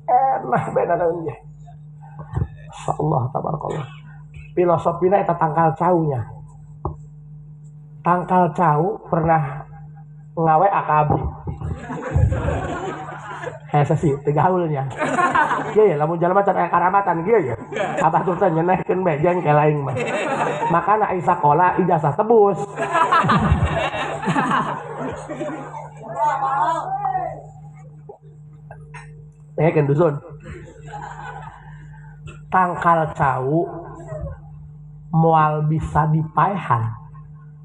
Enah bae nanaeun ge. Masyaallah tabarakallah. Filosofina eta tangkal caunya. Tangkal cau pernah ngawe akabri. Hese sih teu gaulnya. Kieu ya lamun jalma can aya karamatan kieu ya. Abah tuh teh nyenehkeun bae jengkel aing mah. Makana ai sakola ijazah tebus. Kan dusun. Tangkal cau moal bisa dipaehan.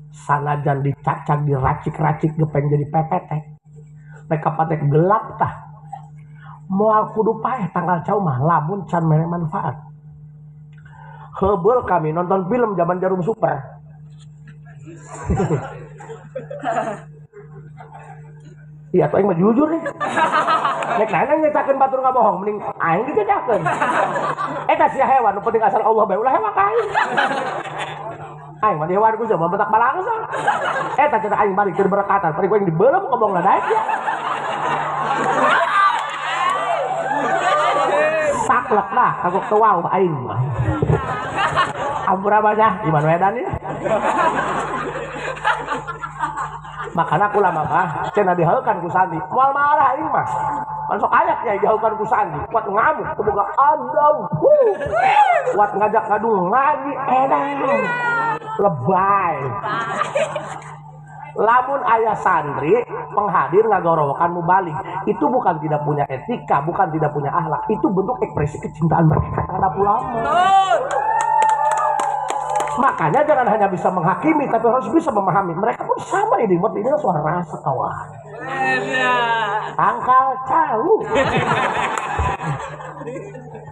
Sanajan dicacag diracik-racik gepeng jadi pepetek. Mereka patek gelap tah. Moal kudu paeh tangkal cau mah lamun can mere manfaat. Heubeul kami nonton film zaman Jarum Super. Iya, tuh aing mah jujur nih. Nek nanya nyetakeun batur ngabohong, mending aing dicecakeun. Eta sia hewan, nu penting asal Allah bae ulah hewan ka aing. Aing mah di hewan ku mah betak balangsa. Eta cenah aing balik keur berekatan, paling ku aing dibeuleum ngomongna daek ya. Saklek lah, kagok teu wau aing mah. Ampura banyak, Iman Wedan ya. Makana aku lama mah cenah dihaulkan ku santri. Moal marah aing mah. Pan sok aya kiai dihaulkan ku santri, kuat ngamuk teu boga adab. Kuat ngajak ngadu ngaji edan. Lebay. Lamun ayah santri penghadir ngagorowokan mubalig, itu bukan tidak punya etika, bukan tidak punya akhlak, itu bentuk ekspresi kecintaan mereka terhadap ulama. Makanya jangan hanya bisa menghakimi, tapi harus bisa memahami. Mereka pun sama ini, buat ini suara rasa kawan. Tangkal cau.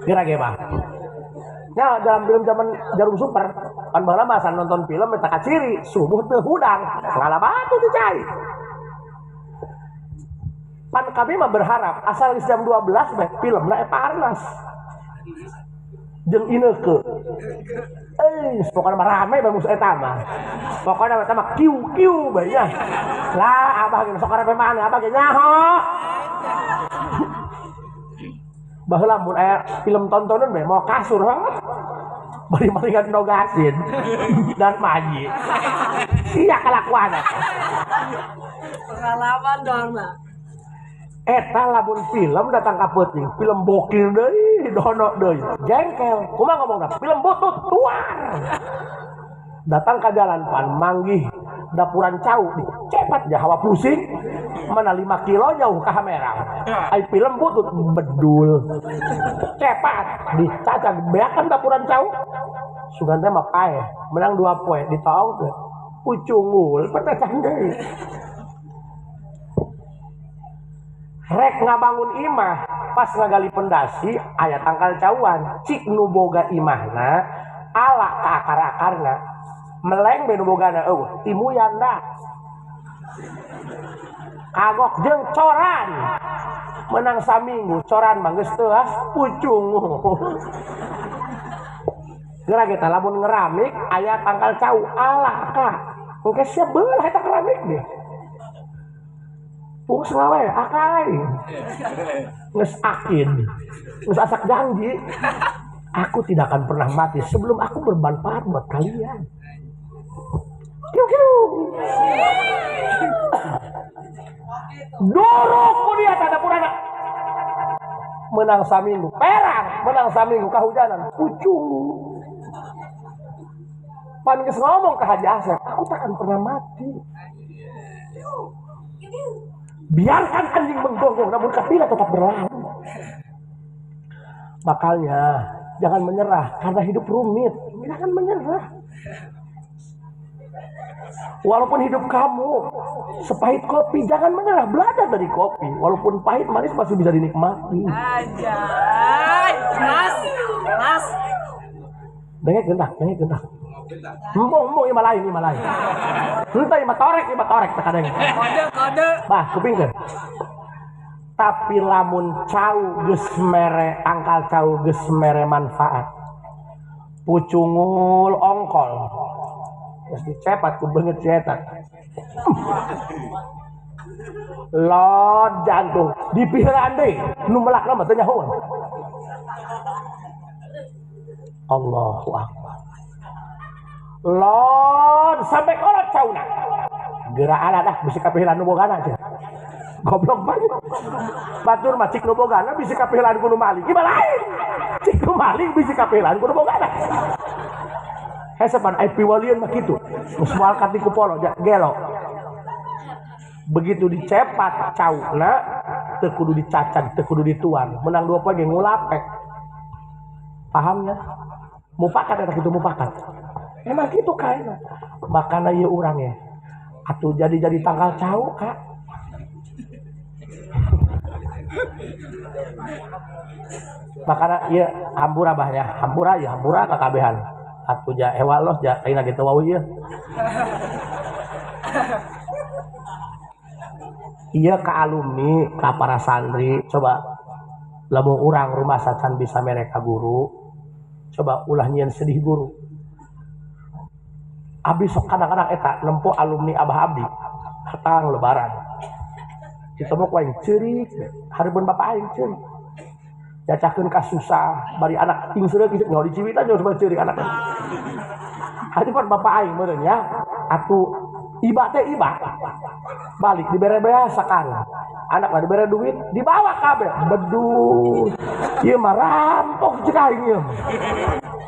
Kira gimana? Nah, dalam film zaman Jarum Super, kan baheula mah nonton film eta kaciri, subuh teu hudang, ngala batu teu cai. Pan kami mah berharap asal geus jam 12 bae filmna eta Arnas. Jeung Ineke. Pokoknya mah rame bae musuh eta mah. Pokoknya eta mah kiu-kiu bae nya. Lah abah ge sok rame mana abah ge nyaho. Baheula mun aya film tontonan bae mau kasur ha. Bari malingan nogasin dan maji. Sia kelakuan. Pengalaman dong lah. Eta lamun film datang ka peuting, film bokir deui, dono deui. Jengkel. Kumaha ngomongna? Film butut tuar. Datang ka jalan pan manggih dapuran cau dicepat ja hawa pusing. Mana 5 kilo jauh ka Hamerang. Ai film butut bedul. Cepat dicacag beakan dapuran cau. Sugan teh mah paeh, menang 2 poe ditaong teh. Pucungul petecan deui. Rek ngabangun imah pas ngagali pendasi aya tangkal cauan cik nu boga imahna ala ka akar-akarna meleng be nu bogana eueuh timuyan da kagok jeung coran menang saminggu coran mah geus teuas pucung geura kita lamun ngeramik aya tangkal cau ala ka engke sia beulah eta keramik deh. Pung selawe akai. Nges akin. Nges asak janji. Aku tidak akan pernah mati sebelum aku bermanfaat buat kalian. Kiu kiu. Dorok ku dia tanda purana. Menang saminggu perang, menang saminggu kahujanan, pucung. Pan geus ngomong ke Haji Asep, aku takkan pernah mati. Biarkan anjing menggonggong, namun kafilah tetap berlalu. Makanya jangan menyerah karena hidup rumit. Jangan menyerah. Walaupun hidup kamu sepahit kopi, jangan menyerah. Belajar dari kopi. Walaupun pahit manis masih bisa dinikmati. Anjay, mas, mas. Dengek gentak, dengek gentak. Embung, embung, ima lain, ima lain. Entah ima torek terkadang. Kode, kode. Bah, kupingkeun. Tapi lamun cau geus mere tangkal cau geus mere manfaat. Pucungul ongkol. Terus dicepat ku beungeut cetak. Lot jantung dipiheuran deui nu melakna mah teu nyahoeun. Allahu akbar. Lot sampai kolot cauna. Geura dah bisi kapihilan nu bogana cenah. Goblok banget. Batur mah cik nu bogana bisi kapihilan ku nu maling. Ieu mah lain. Cik nu maling bisi kapihilan ku nu bogana. Hesepan ai piwalieun mah kitu. Geus moal katiku polo gelo. Begitu dicepat cauna teu kudu dicacag, teu kudu dituang. Menang 2 poe ge ngulapek. Pahamnya? Mupakat eta kitu mupakat. Emang kitu kaena. Makana ieu urang ya. Atuh jadi-jadi tangkal cau, Kak. Makana ieu hampura bah nya, hampura ya hampura kakabehan. Atuh ja ewa los ja ayeuna ge teu wawuh ieu. Ieu ka alumni, ka para santri, coba lamun urang rumah sacan bisa mere ka guru, coba ulah nyieun sedih guru. Abdi sok kadang-kadang eta nempo alumni abah abdi hatang lebaran. Ditemu ku aing ceurik, hareupeun bapak aing ceurik. Cacakeun ka susah, bari anak ting seureuk geus nyaho diciwitan nyaho supaya ceurik anak. Hareupeun bapak aing meureun nya, atuh iba teh iba. Balik dibere beas sakarang. Anak mah dibere duit, dibawa kabeh. Bedus. Ieu mah rampok cek aing ieu.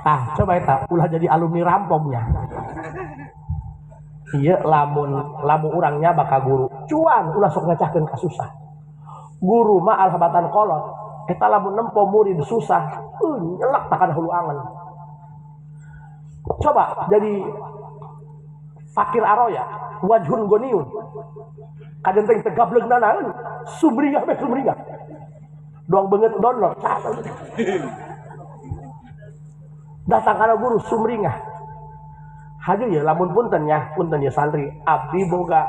Ah, coba eta ulah jadi alumni rampoknya. Ieu lamun lamun urangnya bakal guru. Cuan ulah sok ngacahkeun ka susah. Guru mah alhabatan kolot. Eta lamun nempo murid susah, nyelak takana hulu angen. Coba jadi fakir aroya, wajhun goniun. Kadenteng tegableugna naon? Sumringah be sumringah. Doang beungeut download. Datang kana guru sumringah. Haju ya lamun punten ya, punten ya santri, abdi boga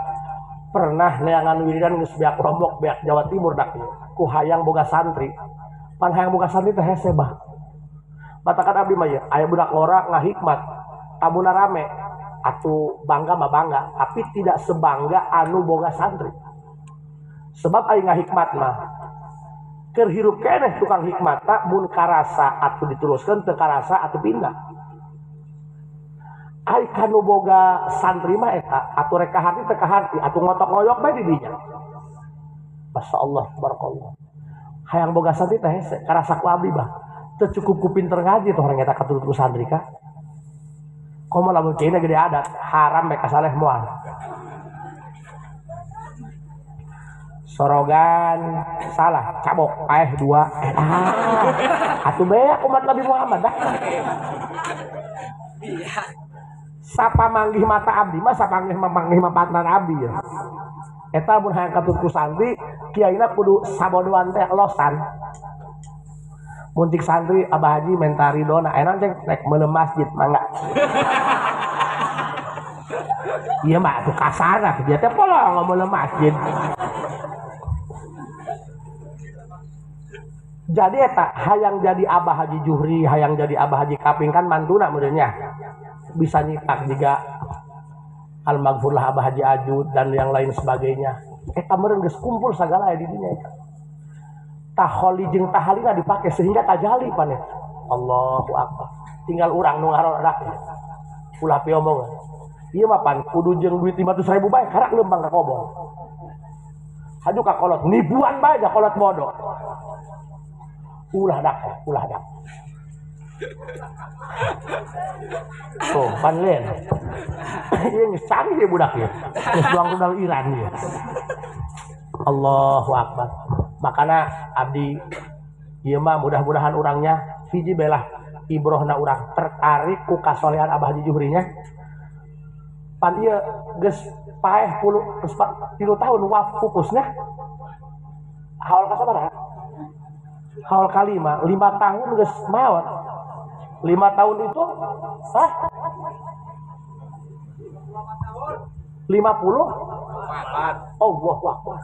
pernah neangan wiridan geus beak Lombok, beak Jawa Timur dak ku hayang boga santri. Pan hayang boga santri teh hese bah. Batakan abdi mah ya, aya budak ngora ngahikmat, tamuna rame, atuh bangga mah bangga, tapi tidak sebangga anu boga santri. Sebab aya ngahikmat mah keur hirup keneh tukang hikmat tak mun karasa atuh diteruskeun teu karasa atuh pindah. Ai kanu boga santri mah eta atuh rek kahati teu kahati atuh ngotok-ngoyok bae di dinya. Masyaallah barakallah. Hayang boga santri teh hese karasa ku abdi bah. Teu cukup ku pinter ngaji teh orang eta katurut ku santri ka. Komo lamun ceuna gede adat haram bae kasaleh moal. Sorogan salah cabok paeh 2 atuh beak umat Nabi Muhammad dah. Sapa manggih mata abdi mah sapa manggih mapatnan abdi ya. Eta mun hayang katut ku santri kiaina kudu sabodoan teh losan. Mun cik santri abah haji menta ridona enak cek rek meuleuh masjid mangga. Ieu mah atuh kasarna dia teh pola ngomong masjid. Jadi eta hayang jadi abah haji Juhri, hayang jadi abah haji Kaping kan mantuna meureunnya. Bisa nyitak juga al-maghfurlah abah haji Ajud dan yang lain sebagainya. Eta meureun geus kumpul sagala aya di dinya eta. Taholi jeung tahalina dipake sehingga tajali pan eta. Allahu akbar. Tinggal urang nu ngarodak. Ulah piomongan. Ieu mah pan kudu jeung duit 500.000 bae karak leumpang ka kobong. Haju ka kolot nibuan bae ka kolot bodoh. Ulah dak, ulah dak. Tuh, pan lain. Ieu geus canggih budak ieu. Geus doang rudal Iran ieu. Allahu Akbar. Makana abdi ieu mah mudah-mudahan urangnya hiji belah ibrohna urang tertarik ku kasolehan Abah Haji Juhrinya. Pan ieu geus paeh 3 tahun waf fokusnya. Haul ka sabaraha? Haul kalima, 5 tahun geus maot. 5 tahun itu hah? 50? Oh, wah, wah, wah.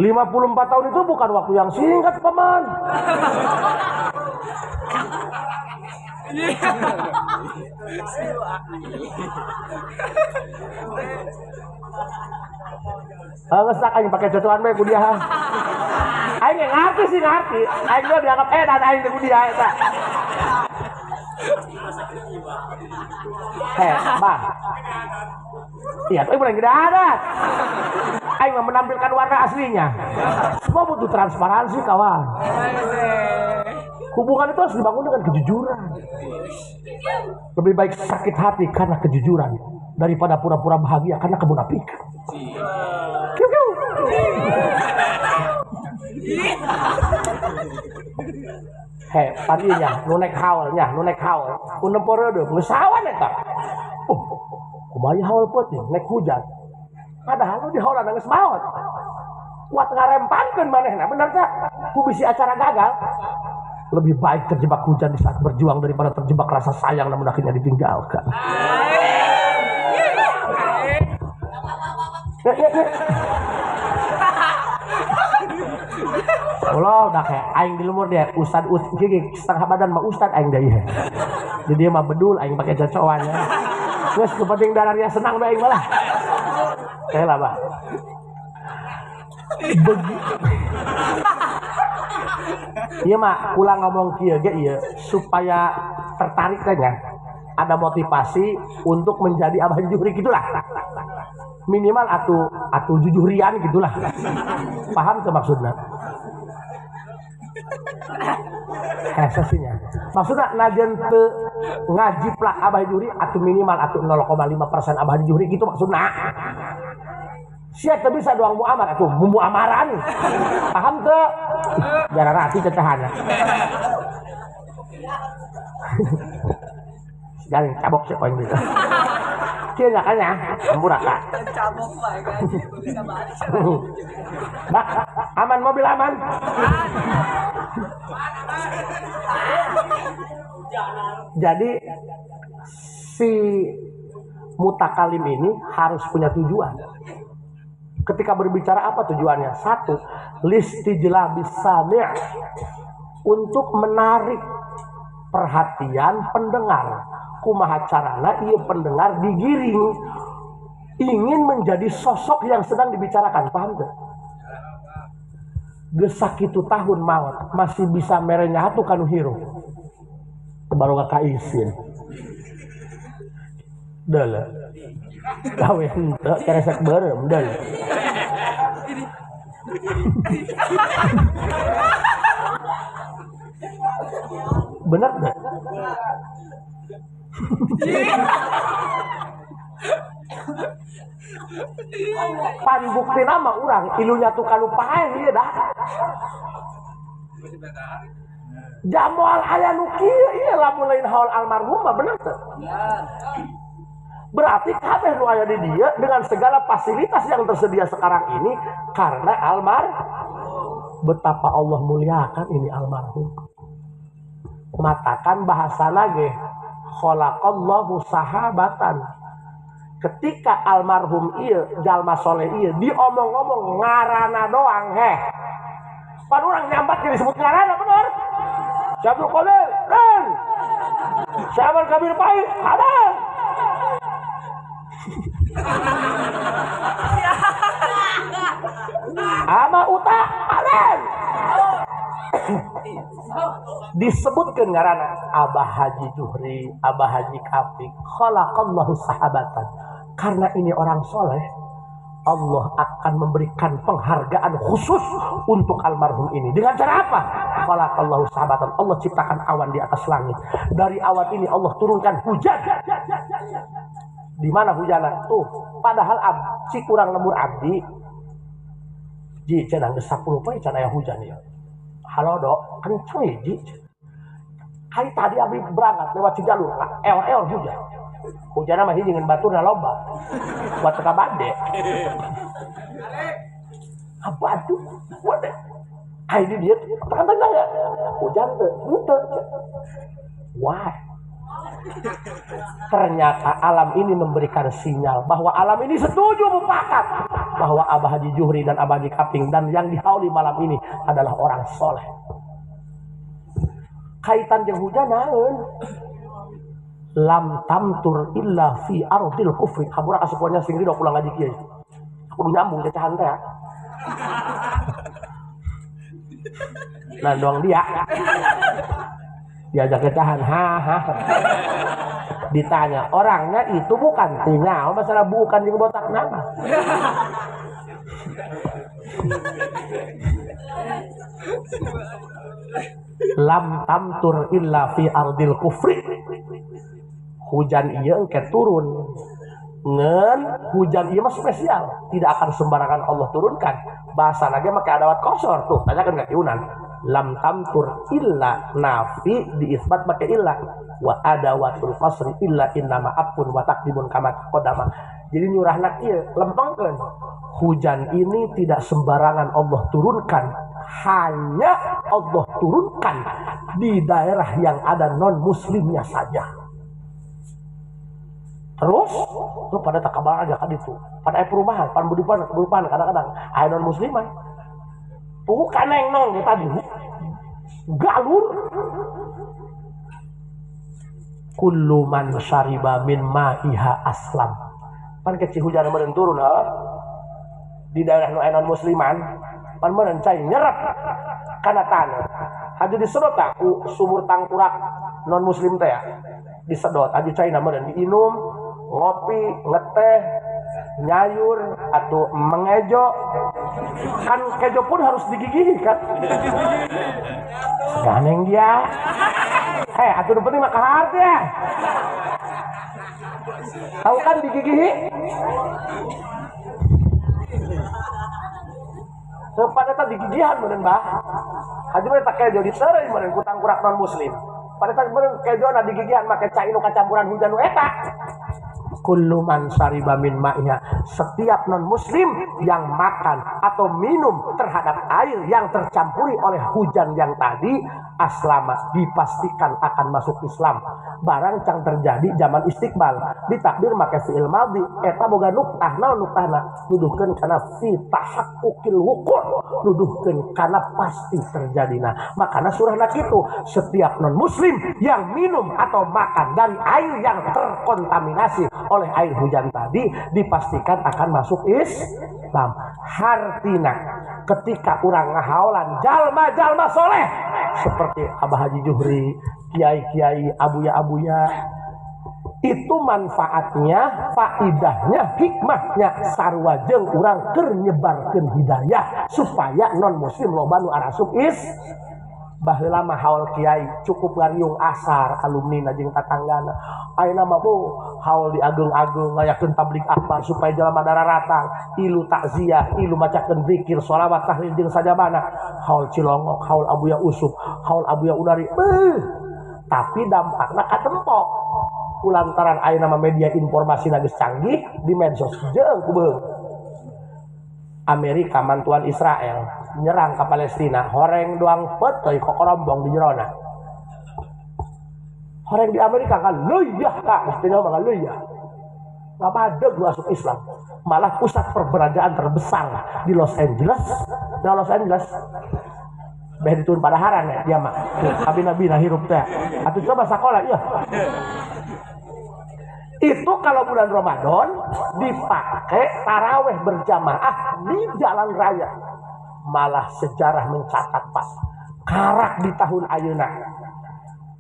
54 tahun itu bukan waktu yang singkat, paman. Geus tak aing pake cocokan bae ku dia. Aing ngerti sih ngerti. Aing mah dianggap edan aing teh ku dia eta. Heh, bah. Iya, tapi bukan tidak ada. Aing menampilkan warna aslinya. Semua butuh transparansi, kawan. Hubungan itu harus dibangun dengan kejujuran. Lebih baik sakit hati karena kejujuran daripada pura-pura bahagia karena kemunafikan. Heh, padinya, nu naik haulnya, nu naik haul. Ku nempo reudeup, geus sawan eta. Oh, kumaha haul peuting, naik hujan. Padahal nu di haulan geus maot. Kuat ngarempangkeun manehna, bener teh? Ku bisi acara gagal. Lebih baik terjebak hujan di saat berjuang daripada terjebak rasa sayang namun akhirnya ditinggalkan. Allah dah kayak aing di lumur dia ustad gigi setengah badan mah ustad aing deui. Jadi dia mah bedul aing pakai cocokan ya. Geus nu penting darahnya senang bae aing malah. Kayak lah, Bah. Iya mah ulang ngomong kieu ge ieu supaya tertarik teh nya. Ada motivasi untuk menjadi Abah Juhri gitulah. Minimal atuh jujuhrian gitulah. Paham tuh maksudnya? Hese sih nya. Maksudnya najan teu ngajiplak Abah Juhri atuh minimal atuh 0,5% Abah Juhri gitu maksudna. Sia teu bisa doang muamar atuh muamaran. Paham teu? Jarang hati cecahanna. Jangan cabok sih poin gitu. Kieu nya kan ya, ampura Kak. Cabok bae bisa balik. Bak, aman mobil aman. Jadi si mutakalim ini harus punya tujuan. Ketika berbicara apa tujuannya? Satu, listijlabis sami', untuk menarik perhatian pendengar. Kumaha carana ieu pendengar digiring ingin menjadi sosok yang sedang dibicarakan, paham teu? Geus sakitu tahun maot masih bisa mere nyatu kanu hirup. Baru ka isin. Deuleu. Gawe henteu keresek beureum deuleu. Bener gak? Pan bukti nama orang ilunya tuh kalau paeh ieu dah. Jamoal aya nu kieu ieu lamun lain haul almarhum mah bener teu? Berarti kabeh nu aya di dieu dengan segala fasilitas yang tersedia sekarang ini karena almarhum. Betapa Allah muliakan ini almarhum. Matakan bahasa lagi khalaqallahu sahabatan. Ketika almarhum ieu jalma soleh ieu diomong-omong ngarana doang heh. Pan urang nyambat jadi disebut ngarana bener. Syabdul Qadir, dan Syabal Kabir Pahit, ada. Ama uta, ada. Disebutkan ngarana Abah Haji Juhri, Abah Haji Kapik, khalaqallahu sahabatan. Karena ini orang soleh, Allah akan memberikan penghargaan khusus untuk almarhum ini. Dengan cara apa? Khalaqallahu sahabatan. Allah ciptakan awan di atas langit. Dari awan ini Allah turunkan hujan. Di mana hujanan? Tuh, padahal si kurang lemur abdi Ji cenah geus 10 poe can aya hujan ieu. Halo dok, kenceng ya ji. Hari tadi abi berangkat lewat Cijalur, eor-eor hujan. Hujanna mah hiji ngan baturna loba. Buat teka bade. Aduh, waduh. Ai di dieu tekan tanya. Hujan teu, henteu. Wah. Ternyata alam ini memberikan sinyal bahwa alam ini setuju mufakat bahwa Abah Haji Juhri dan Abah Haji Kaping dan yang dihauli malam ini adalah orang soleh. Kaitan jeung hujan naon? Lam tamtur illa fi ardil kufri. Hampura kasupuannya sing ridho pulang ngaji kieu. Kudu nyambung cacahan teh. Nah doang dia. Diajak kecahan, ha ha. Ditanya orangnya itu bukan tinggal masalah bukan jeung botak nama. Lam tamtur illa fi ardil kufri. Hujan ieu engke turun. Ngan hujan ieu mah spesial, tidak akan sembarangan Allah turunkan. Bahasa lagi make adawat kosor tuh, tanyakan ka Kiunan. Lam tamtur illa nafi diisbat make illa wa adawatul qasri illa innama apun wa taqdimun kama taqaddama. Jadi nyurahna ieu lempengkeun. Hujan ini tidak sembarangan Allah turunkan, hanya Allah turunkan di daerah yang ada non muslimnya saja. Terus lu pada tak kabar aja kan itu. Pada aya perumahan, pan perumahan kadang-kadang aya non musliman. Bukan neng nong tadi. Galur. Kullu man syariba min ma'iha aslam. Pan kecil hujan meureun turun ha. Di daerah nu aya non musliman, pan meureun cai nyerep kana tanah. Haji disedot tak ku sumur tangkurak non muslim teh ya. Disedot haji cai meureun diinum, ngopi, ngeteh, nyayur atau mengejo. Kan kejo pun harus digigihi kan. Ganeng dia. Hei, atuh nu penting mah kahar ya. Tahu kan digigihi? Pada eta digigihan meureun bah. Haji mah tak kejo diteureuy meureun ku tangkurak non muslim. Pada eta meureun kejona digigihan make cai nu kacampuran hujan nu eta. Kullu man syariba min ma'iha, setiap non muslim yang makan atau minum terhadap air yang tercampuri oleh hujan yang tadi, aslama, dipastikan akan masuk Islam. Barang cang terjadi zaman istiqbal, ditakdir make fi'il madhi, eta boga nuktah, naon nuktahna? Nuduhkeun kana fi tahaqquqil wuqu', nuduhkeun kana pasti terjadina. Makana surahna kitu, setiap non muslim yang minum atau makan dari air yang terkontaminasi oleh air hujan tadi dipastikan akan masuk Islam. Hartina ketika urang ngahaolan jalma-jalma soleh seperti Abah Haji Juhri, kiai-kiai, abuya-abuya, itu manfaatnya, faidahnya, hikmahnya sarua jeung urang keur nyebarkeun hidayah supaya non muslim loba nu arasup Islam. Baheula mah haul kiai cukup ngariung asar alumni jeung tatanggana. Ayeuna mah bu haul diageung-ageung ngayakeun tablig akbar supaya jelema dararatang, ilu takziah, ilu macakeun zikir, sholawat, tahlil jeung sajabana. Haul Cilongok, haul Abuya Usuk, haul Abuya Unari. Beuh. Tapi dampakna katempo. Kulantaran ayeuna mah media informasi geus canggih di medsos jeung ku beuh. Amerika mantuan Israel nyerang ke Palestina, horeng doang peteuy kokorombong di jerona. Horeng di Amerika kan leuya kak, mestinya mah leuya. Ngapadeg masuk Islam. Malah pusat perbelanjaan terbesar di Los Angeles. Nah Los Angeles beh diturun padaharan ya dia mah. Abi-nabi nah hirup teh. Atuh coba sakola iya. Itu kalau bulan Ramadan dipakai taraweh berjamaah di jalan raya. Malah sejarah mencatat Pak, karak di tahun ayeuna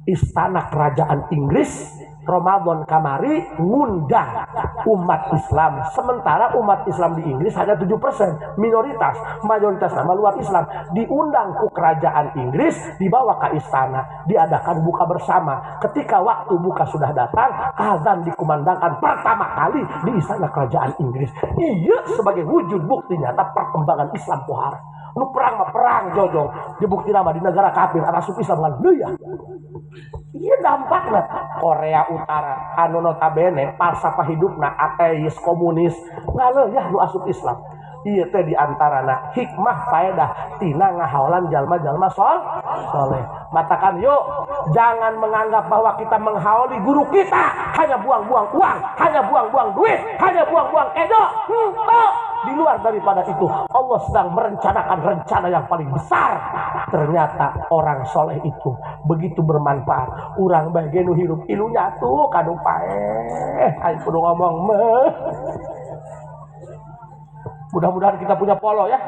Istana Kerajaan Inggris Ramadan kamari ngundang umat Islam. Sementara umat Islam di Inggris hanya 7%, minoritas, mayoritas nama luar Islam. Diundang ke kerajaan Inggris, dibawa ke istana, diadakan buka bersama. Ketika waktu buka sudah datang, azan dikumandangkan pertama kali di istana kerajaan Inggris. Iya, sebagai wujud bukti nyata perkembangan Islam pohara. Lu perang mah perang jojong, dibukti nama di negara kafir asup Islam kan ya. Iya dampaknya Korea Utara anu notabene falsafah hidupna ateis komunis ngaleuh ya nu asup Islam. Ieu teh diantarana hikmah faedah tina ngahaolan jalma-jalma soleh. Matakan yuk jangan menganggap bahwa kita menghaoli guru kita hanya buang-buang uang, hanya buang-buang duit, hanya buang-buang edo. Henteu. Di luar daripada itu Allah sedang merencanakan rencana yang paling besar. Ternyata orang soleh itu begitu bermanfaat. Urang bae ge nu hirup ilunya tuh kanu paeh. Ayo kudu ngomong meh. Mudah-mudahan kita punya polo ya.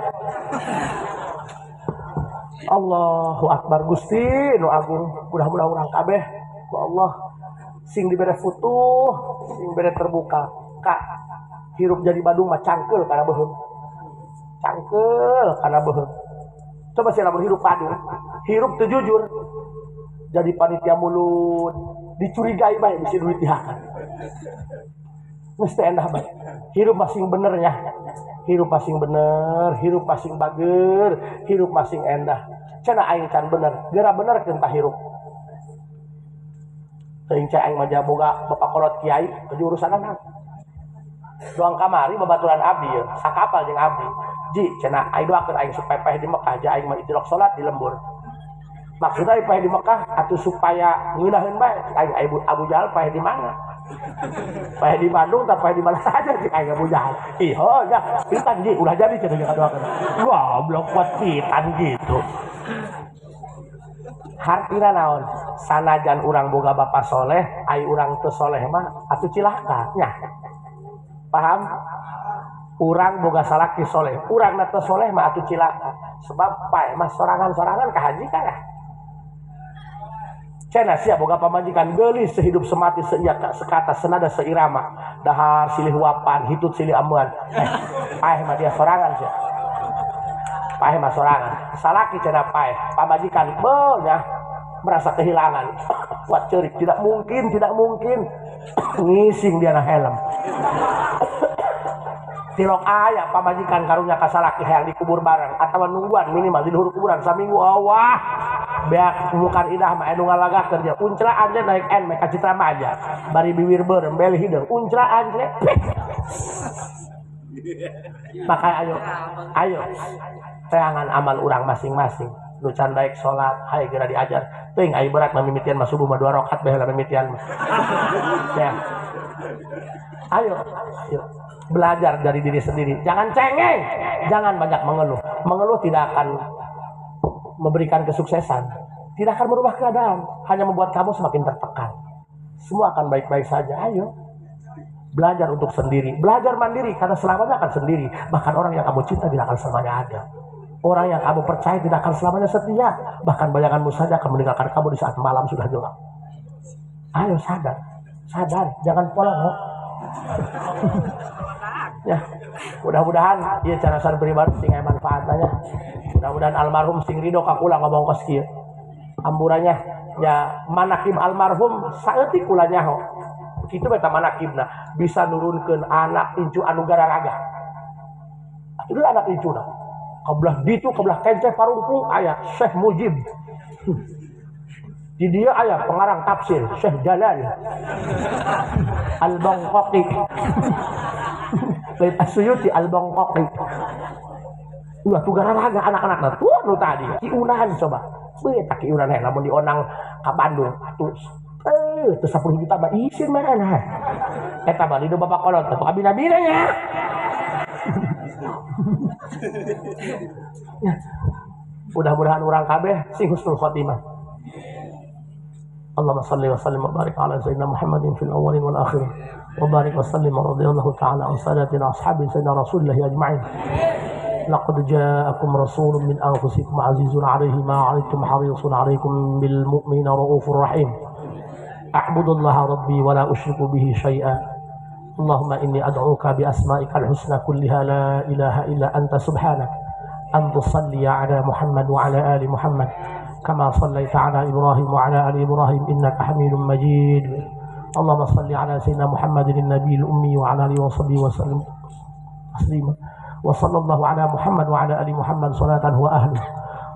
Allahu Akbar Gusti nu agung. Mudah-mudahan urang kabeh ku Allah sing dibere futuh, sing bere terbuka. Kak, hirup jadi Badung mah cangkeul kana beuheung. Cangkeul kana beuheung. Coba sih lamun hirup Badung, hirup teu jujur. Jadi panitia mulut, dicurigai bae bisi duit dihakan. Mesti endah bae. Hirup masing bener ya. Hirup masing bener, hirup masing bager, hirup masing endah. Cenah aing can bener, geura bener keun tah hirup. Teuing cai aing mah boga bapak kolot kiai kejurusan anak. Doang kamari babaturan abdi ya, sakapal jeung abdi. Ji cenah aing doakeun aing supaya paeh di Mekah, ja aing mah itirok salat di lembur. Maksudna paeh di Mekah atuh supaya ngeunaheun bae. Aing Abu Jahal paeh di mana? Paeh di Bandung tak paeh di mana saja cik aing Abu Jahal. Ih, oh ya, pitan ji ulah jadi cenah jeung doakeun. Wah, goblok kuat pitan gitu. Hartina naon? Sanajan urang boga bapa soleh, ai urang teu soleh mah atuh cilaka nya. Paham? Urang boga salaki soleh, urang teu soleh mah atuh cilaka. Sebab paeh mah sorangan-sorangan ka haji ka ya. Cenah sia boga pamajikan geulis sehidup semati seia sekata senada seirama, dahar silih wapan, hitut silih amuan. Paeh mah dia sorangan sia. Paeh mah sorangan. Salaki cenah paeh, pamajikan beuh nya merasa kehilangan. Kuat ceurik, tidak mungkin, tidak mungkin. Ngising dia na helm. Tilok aya pamajikan karunya ka salaki hayang dikubur bareng atawa nungguan minimal di luhur kuburan saminggu awah. Beak mukar idah mah anu ngalagakeun dia. Uncla anjeun naik N meh ka Citra Maja. Bari biwir beureum beli hideung. Uncla anjeun. Maka ayo, ayo teangan amal urang masing-masing. Nu can daek salat, hayu geura diajar. Teuing ai berat mah mimitian mah subuh mah 2 rakaat bae heula mimitian mah. Ya. Ayo, ayo belajar dari diri sendiri. Jangan cengeng, jangan banyak mengeluh. Mengeluh tidak akan memberikan kesuksesan, tidak akan merubah keadaan, hanya membuat kamu semakin tertekan. Semua akan baik-baik saja. Ayo belajar untuk sendiri, belajar mandiri, karena selamanya akan sendiri. Bahkan orang yang kamu cinta tidak akan selamanya ada. Orang yang kamu percaya tidak akan selamanya setia. Bahkan bayanganmu saja akan meninggalkan kamu di saat malam sudah gelap. Ayo sadar, sadar, jangan polong. Ya, mudah-mudahan ieu carasan pribadi sing aya manfaatna. Mudah-mudahan almarhum sing ridho ka kula ngomong kos kieu. Amburannya ya manakib almarhum saeutik kula nyaho. Kitu eta manakibna bisa nurunkeun anak incu anu gararaga. Atuh anak incuna. Kebelah ditu kebelah kenceh parungkung aya Syekh Mujib. Di dia aya pengarang tafsir Syekh Jalal Al-Bangkoki. Lain Asyuyuti Al-Bangkoki. Ulah tuh gararaga anak-anak tuh nu tadi kiunan coba. Beuh tak kiunan heh lamun dionang ka Bandung atuh teu 10 juta mah isin mana. Eta mah di bapak kolot atuh abina-bina nya. Ya. Mudah-mudahan urang kabeh sing husnul khotimah. Allahumma salli wa sallim wa barik ala sayyidina Muhammadin fil awwalin wal akhirin. Wa barik wa sallim wa radhiyallahu ta'ala an sadatina ashabi sayyidina Rasulillah ajma'in. Laqad ja'akum rasulun min anfusikum azizun 'alaihi ma 'anittum harisun 'alaikum bil mu'minina raufur rahim. A'budullaha rabbi wa la usyriku bihi syai'a. Allahumma inni ad'uka bi asma'ikal husna kulliha la ilaha illa anta subhanak an tusalli 'ala Muhammad wa 'ala ali Muhammad kama sallaita 'ala Ibrahim wa 'ala ali Ibrahim innaka Hamidum Majid. Allahumma salli 'ala sayyidina Muhammadin nabiyil ummi wa 'ala alihi wa sahbihi wa sallim taslima. Wa sallallahu 'ala Muhammad wa 'ala ali Muhammad salatan huwa ahluh.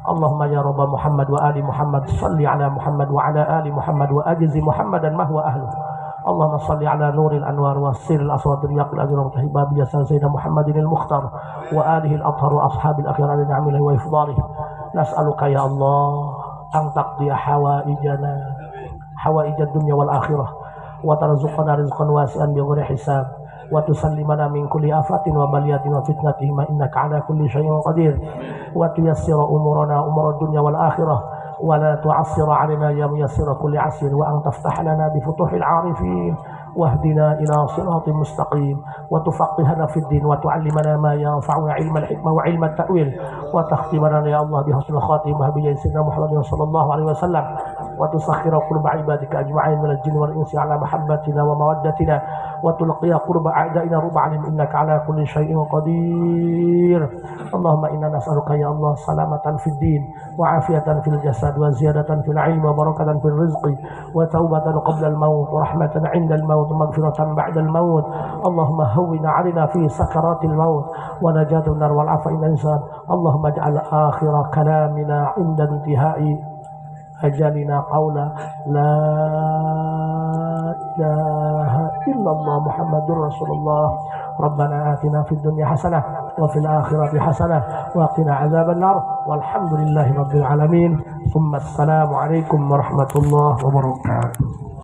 Allahumma ya Rabb Muhammad wa ali Muhammad salli 'ala Muhammad wa 'ala ali Muhammad wa ajzi Muhammadan ma huwa ahluh. Allahumma salli 'ala nuril anwar wa sirril aswad riyaqil ajr wa tahibab ya sayyidina Muhammadin al-mukhtar wa alihi al-athhar wa ashabil akhir ala ni'amihi wa ifdalihi. Nas'aluka ya Allah an taqdiya hawaijana hawaijad dunya wal akhirah wa tarzuqana rizqan wasi'an bighairi hisab wa tusallimana min kulli afatin wa baliyatin wa fitnatihim innaka ala kulli syai'in qadir wa tuyassira umurana umurad dunya wal akhirah wa la tu'assira 'alaina ya muyassira kulli 'asir wa an taftah lana bi futuhil 'arifin wahdina ila siratin mustaqim wa tufaqihana fid din wa tu'allimana ma yanfa'una 'ilmal hikmah wa 'ilmat ta'wil wa takhtimana ya Allah bi husnil khatimah bi sayyidina Muhammadin sallallahu alaihi wasallam wa tusakhkhira quluba 'ibadika ajma'in minal jinni wal insi 'ala mahabbatina wa mawaddatina wa tulqiya qurba a'da'ina rub'an innaka 'ala kulli syai'in qadir. Allahumma inna nas'aluka ya Allah salamatan fid din wa 'afiyatan fil jasad wa ziyadatan fil 'ilmi wa barakatan fil rizqi wa taubatan qabla al maut wa rahmatan 'inda al maut wa maghfiratan ba'da al maut. Allahumma hawwin 'alaina fi sakaratil maut wa najatun nar wal 'afwa inna insan. Allahumma ij'al akhira kalamina 'inda intihai ajalina qawla la ilaha illallah Muhammadur Rasulullah. Rabbana atina fid dunya hasanah wa fil akhirati hasanah wa qina adzaban nar. Walhamdulillahi rabbil alamin. Tsumma assalamu alaikum warahmatullahi wabarakatuh.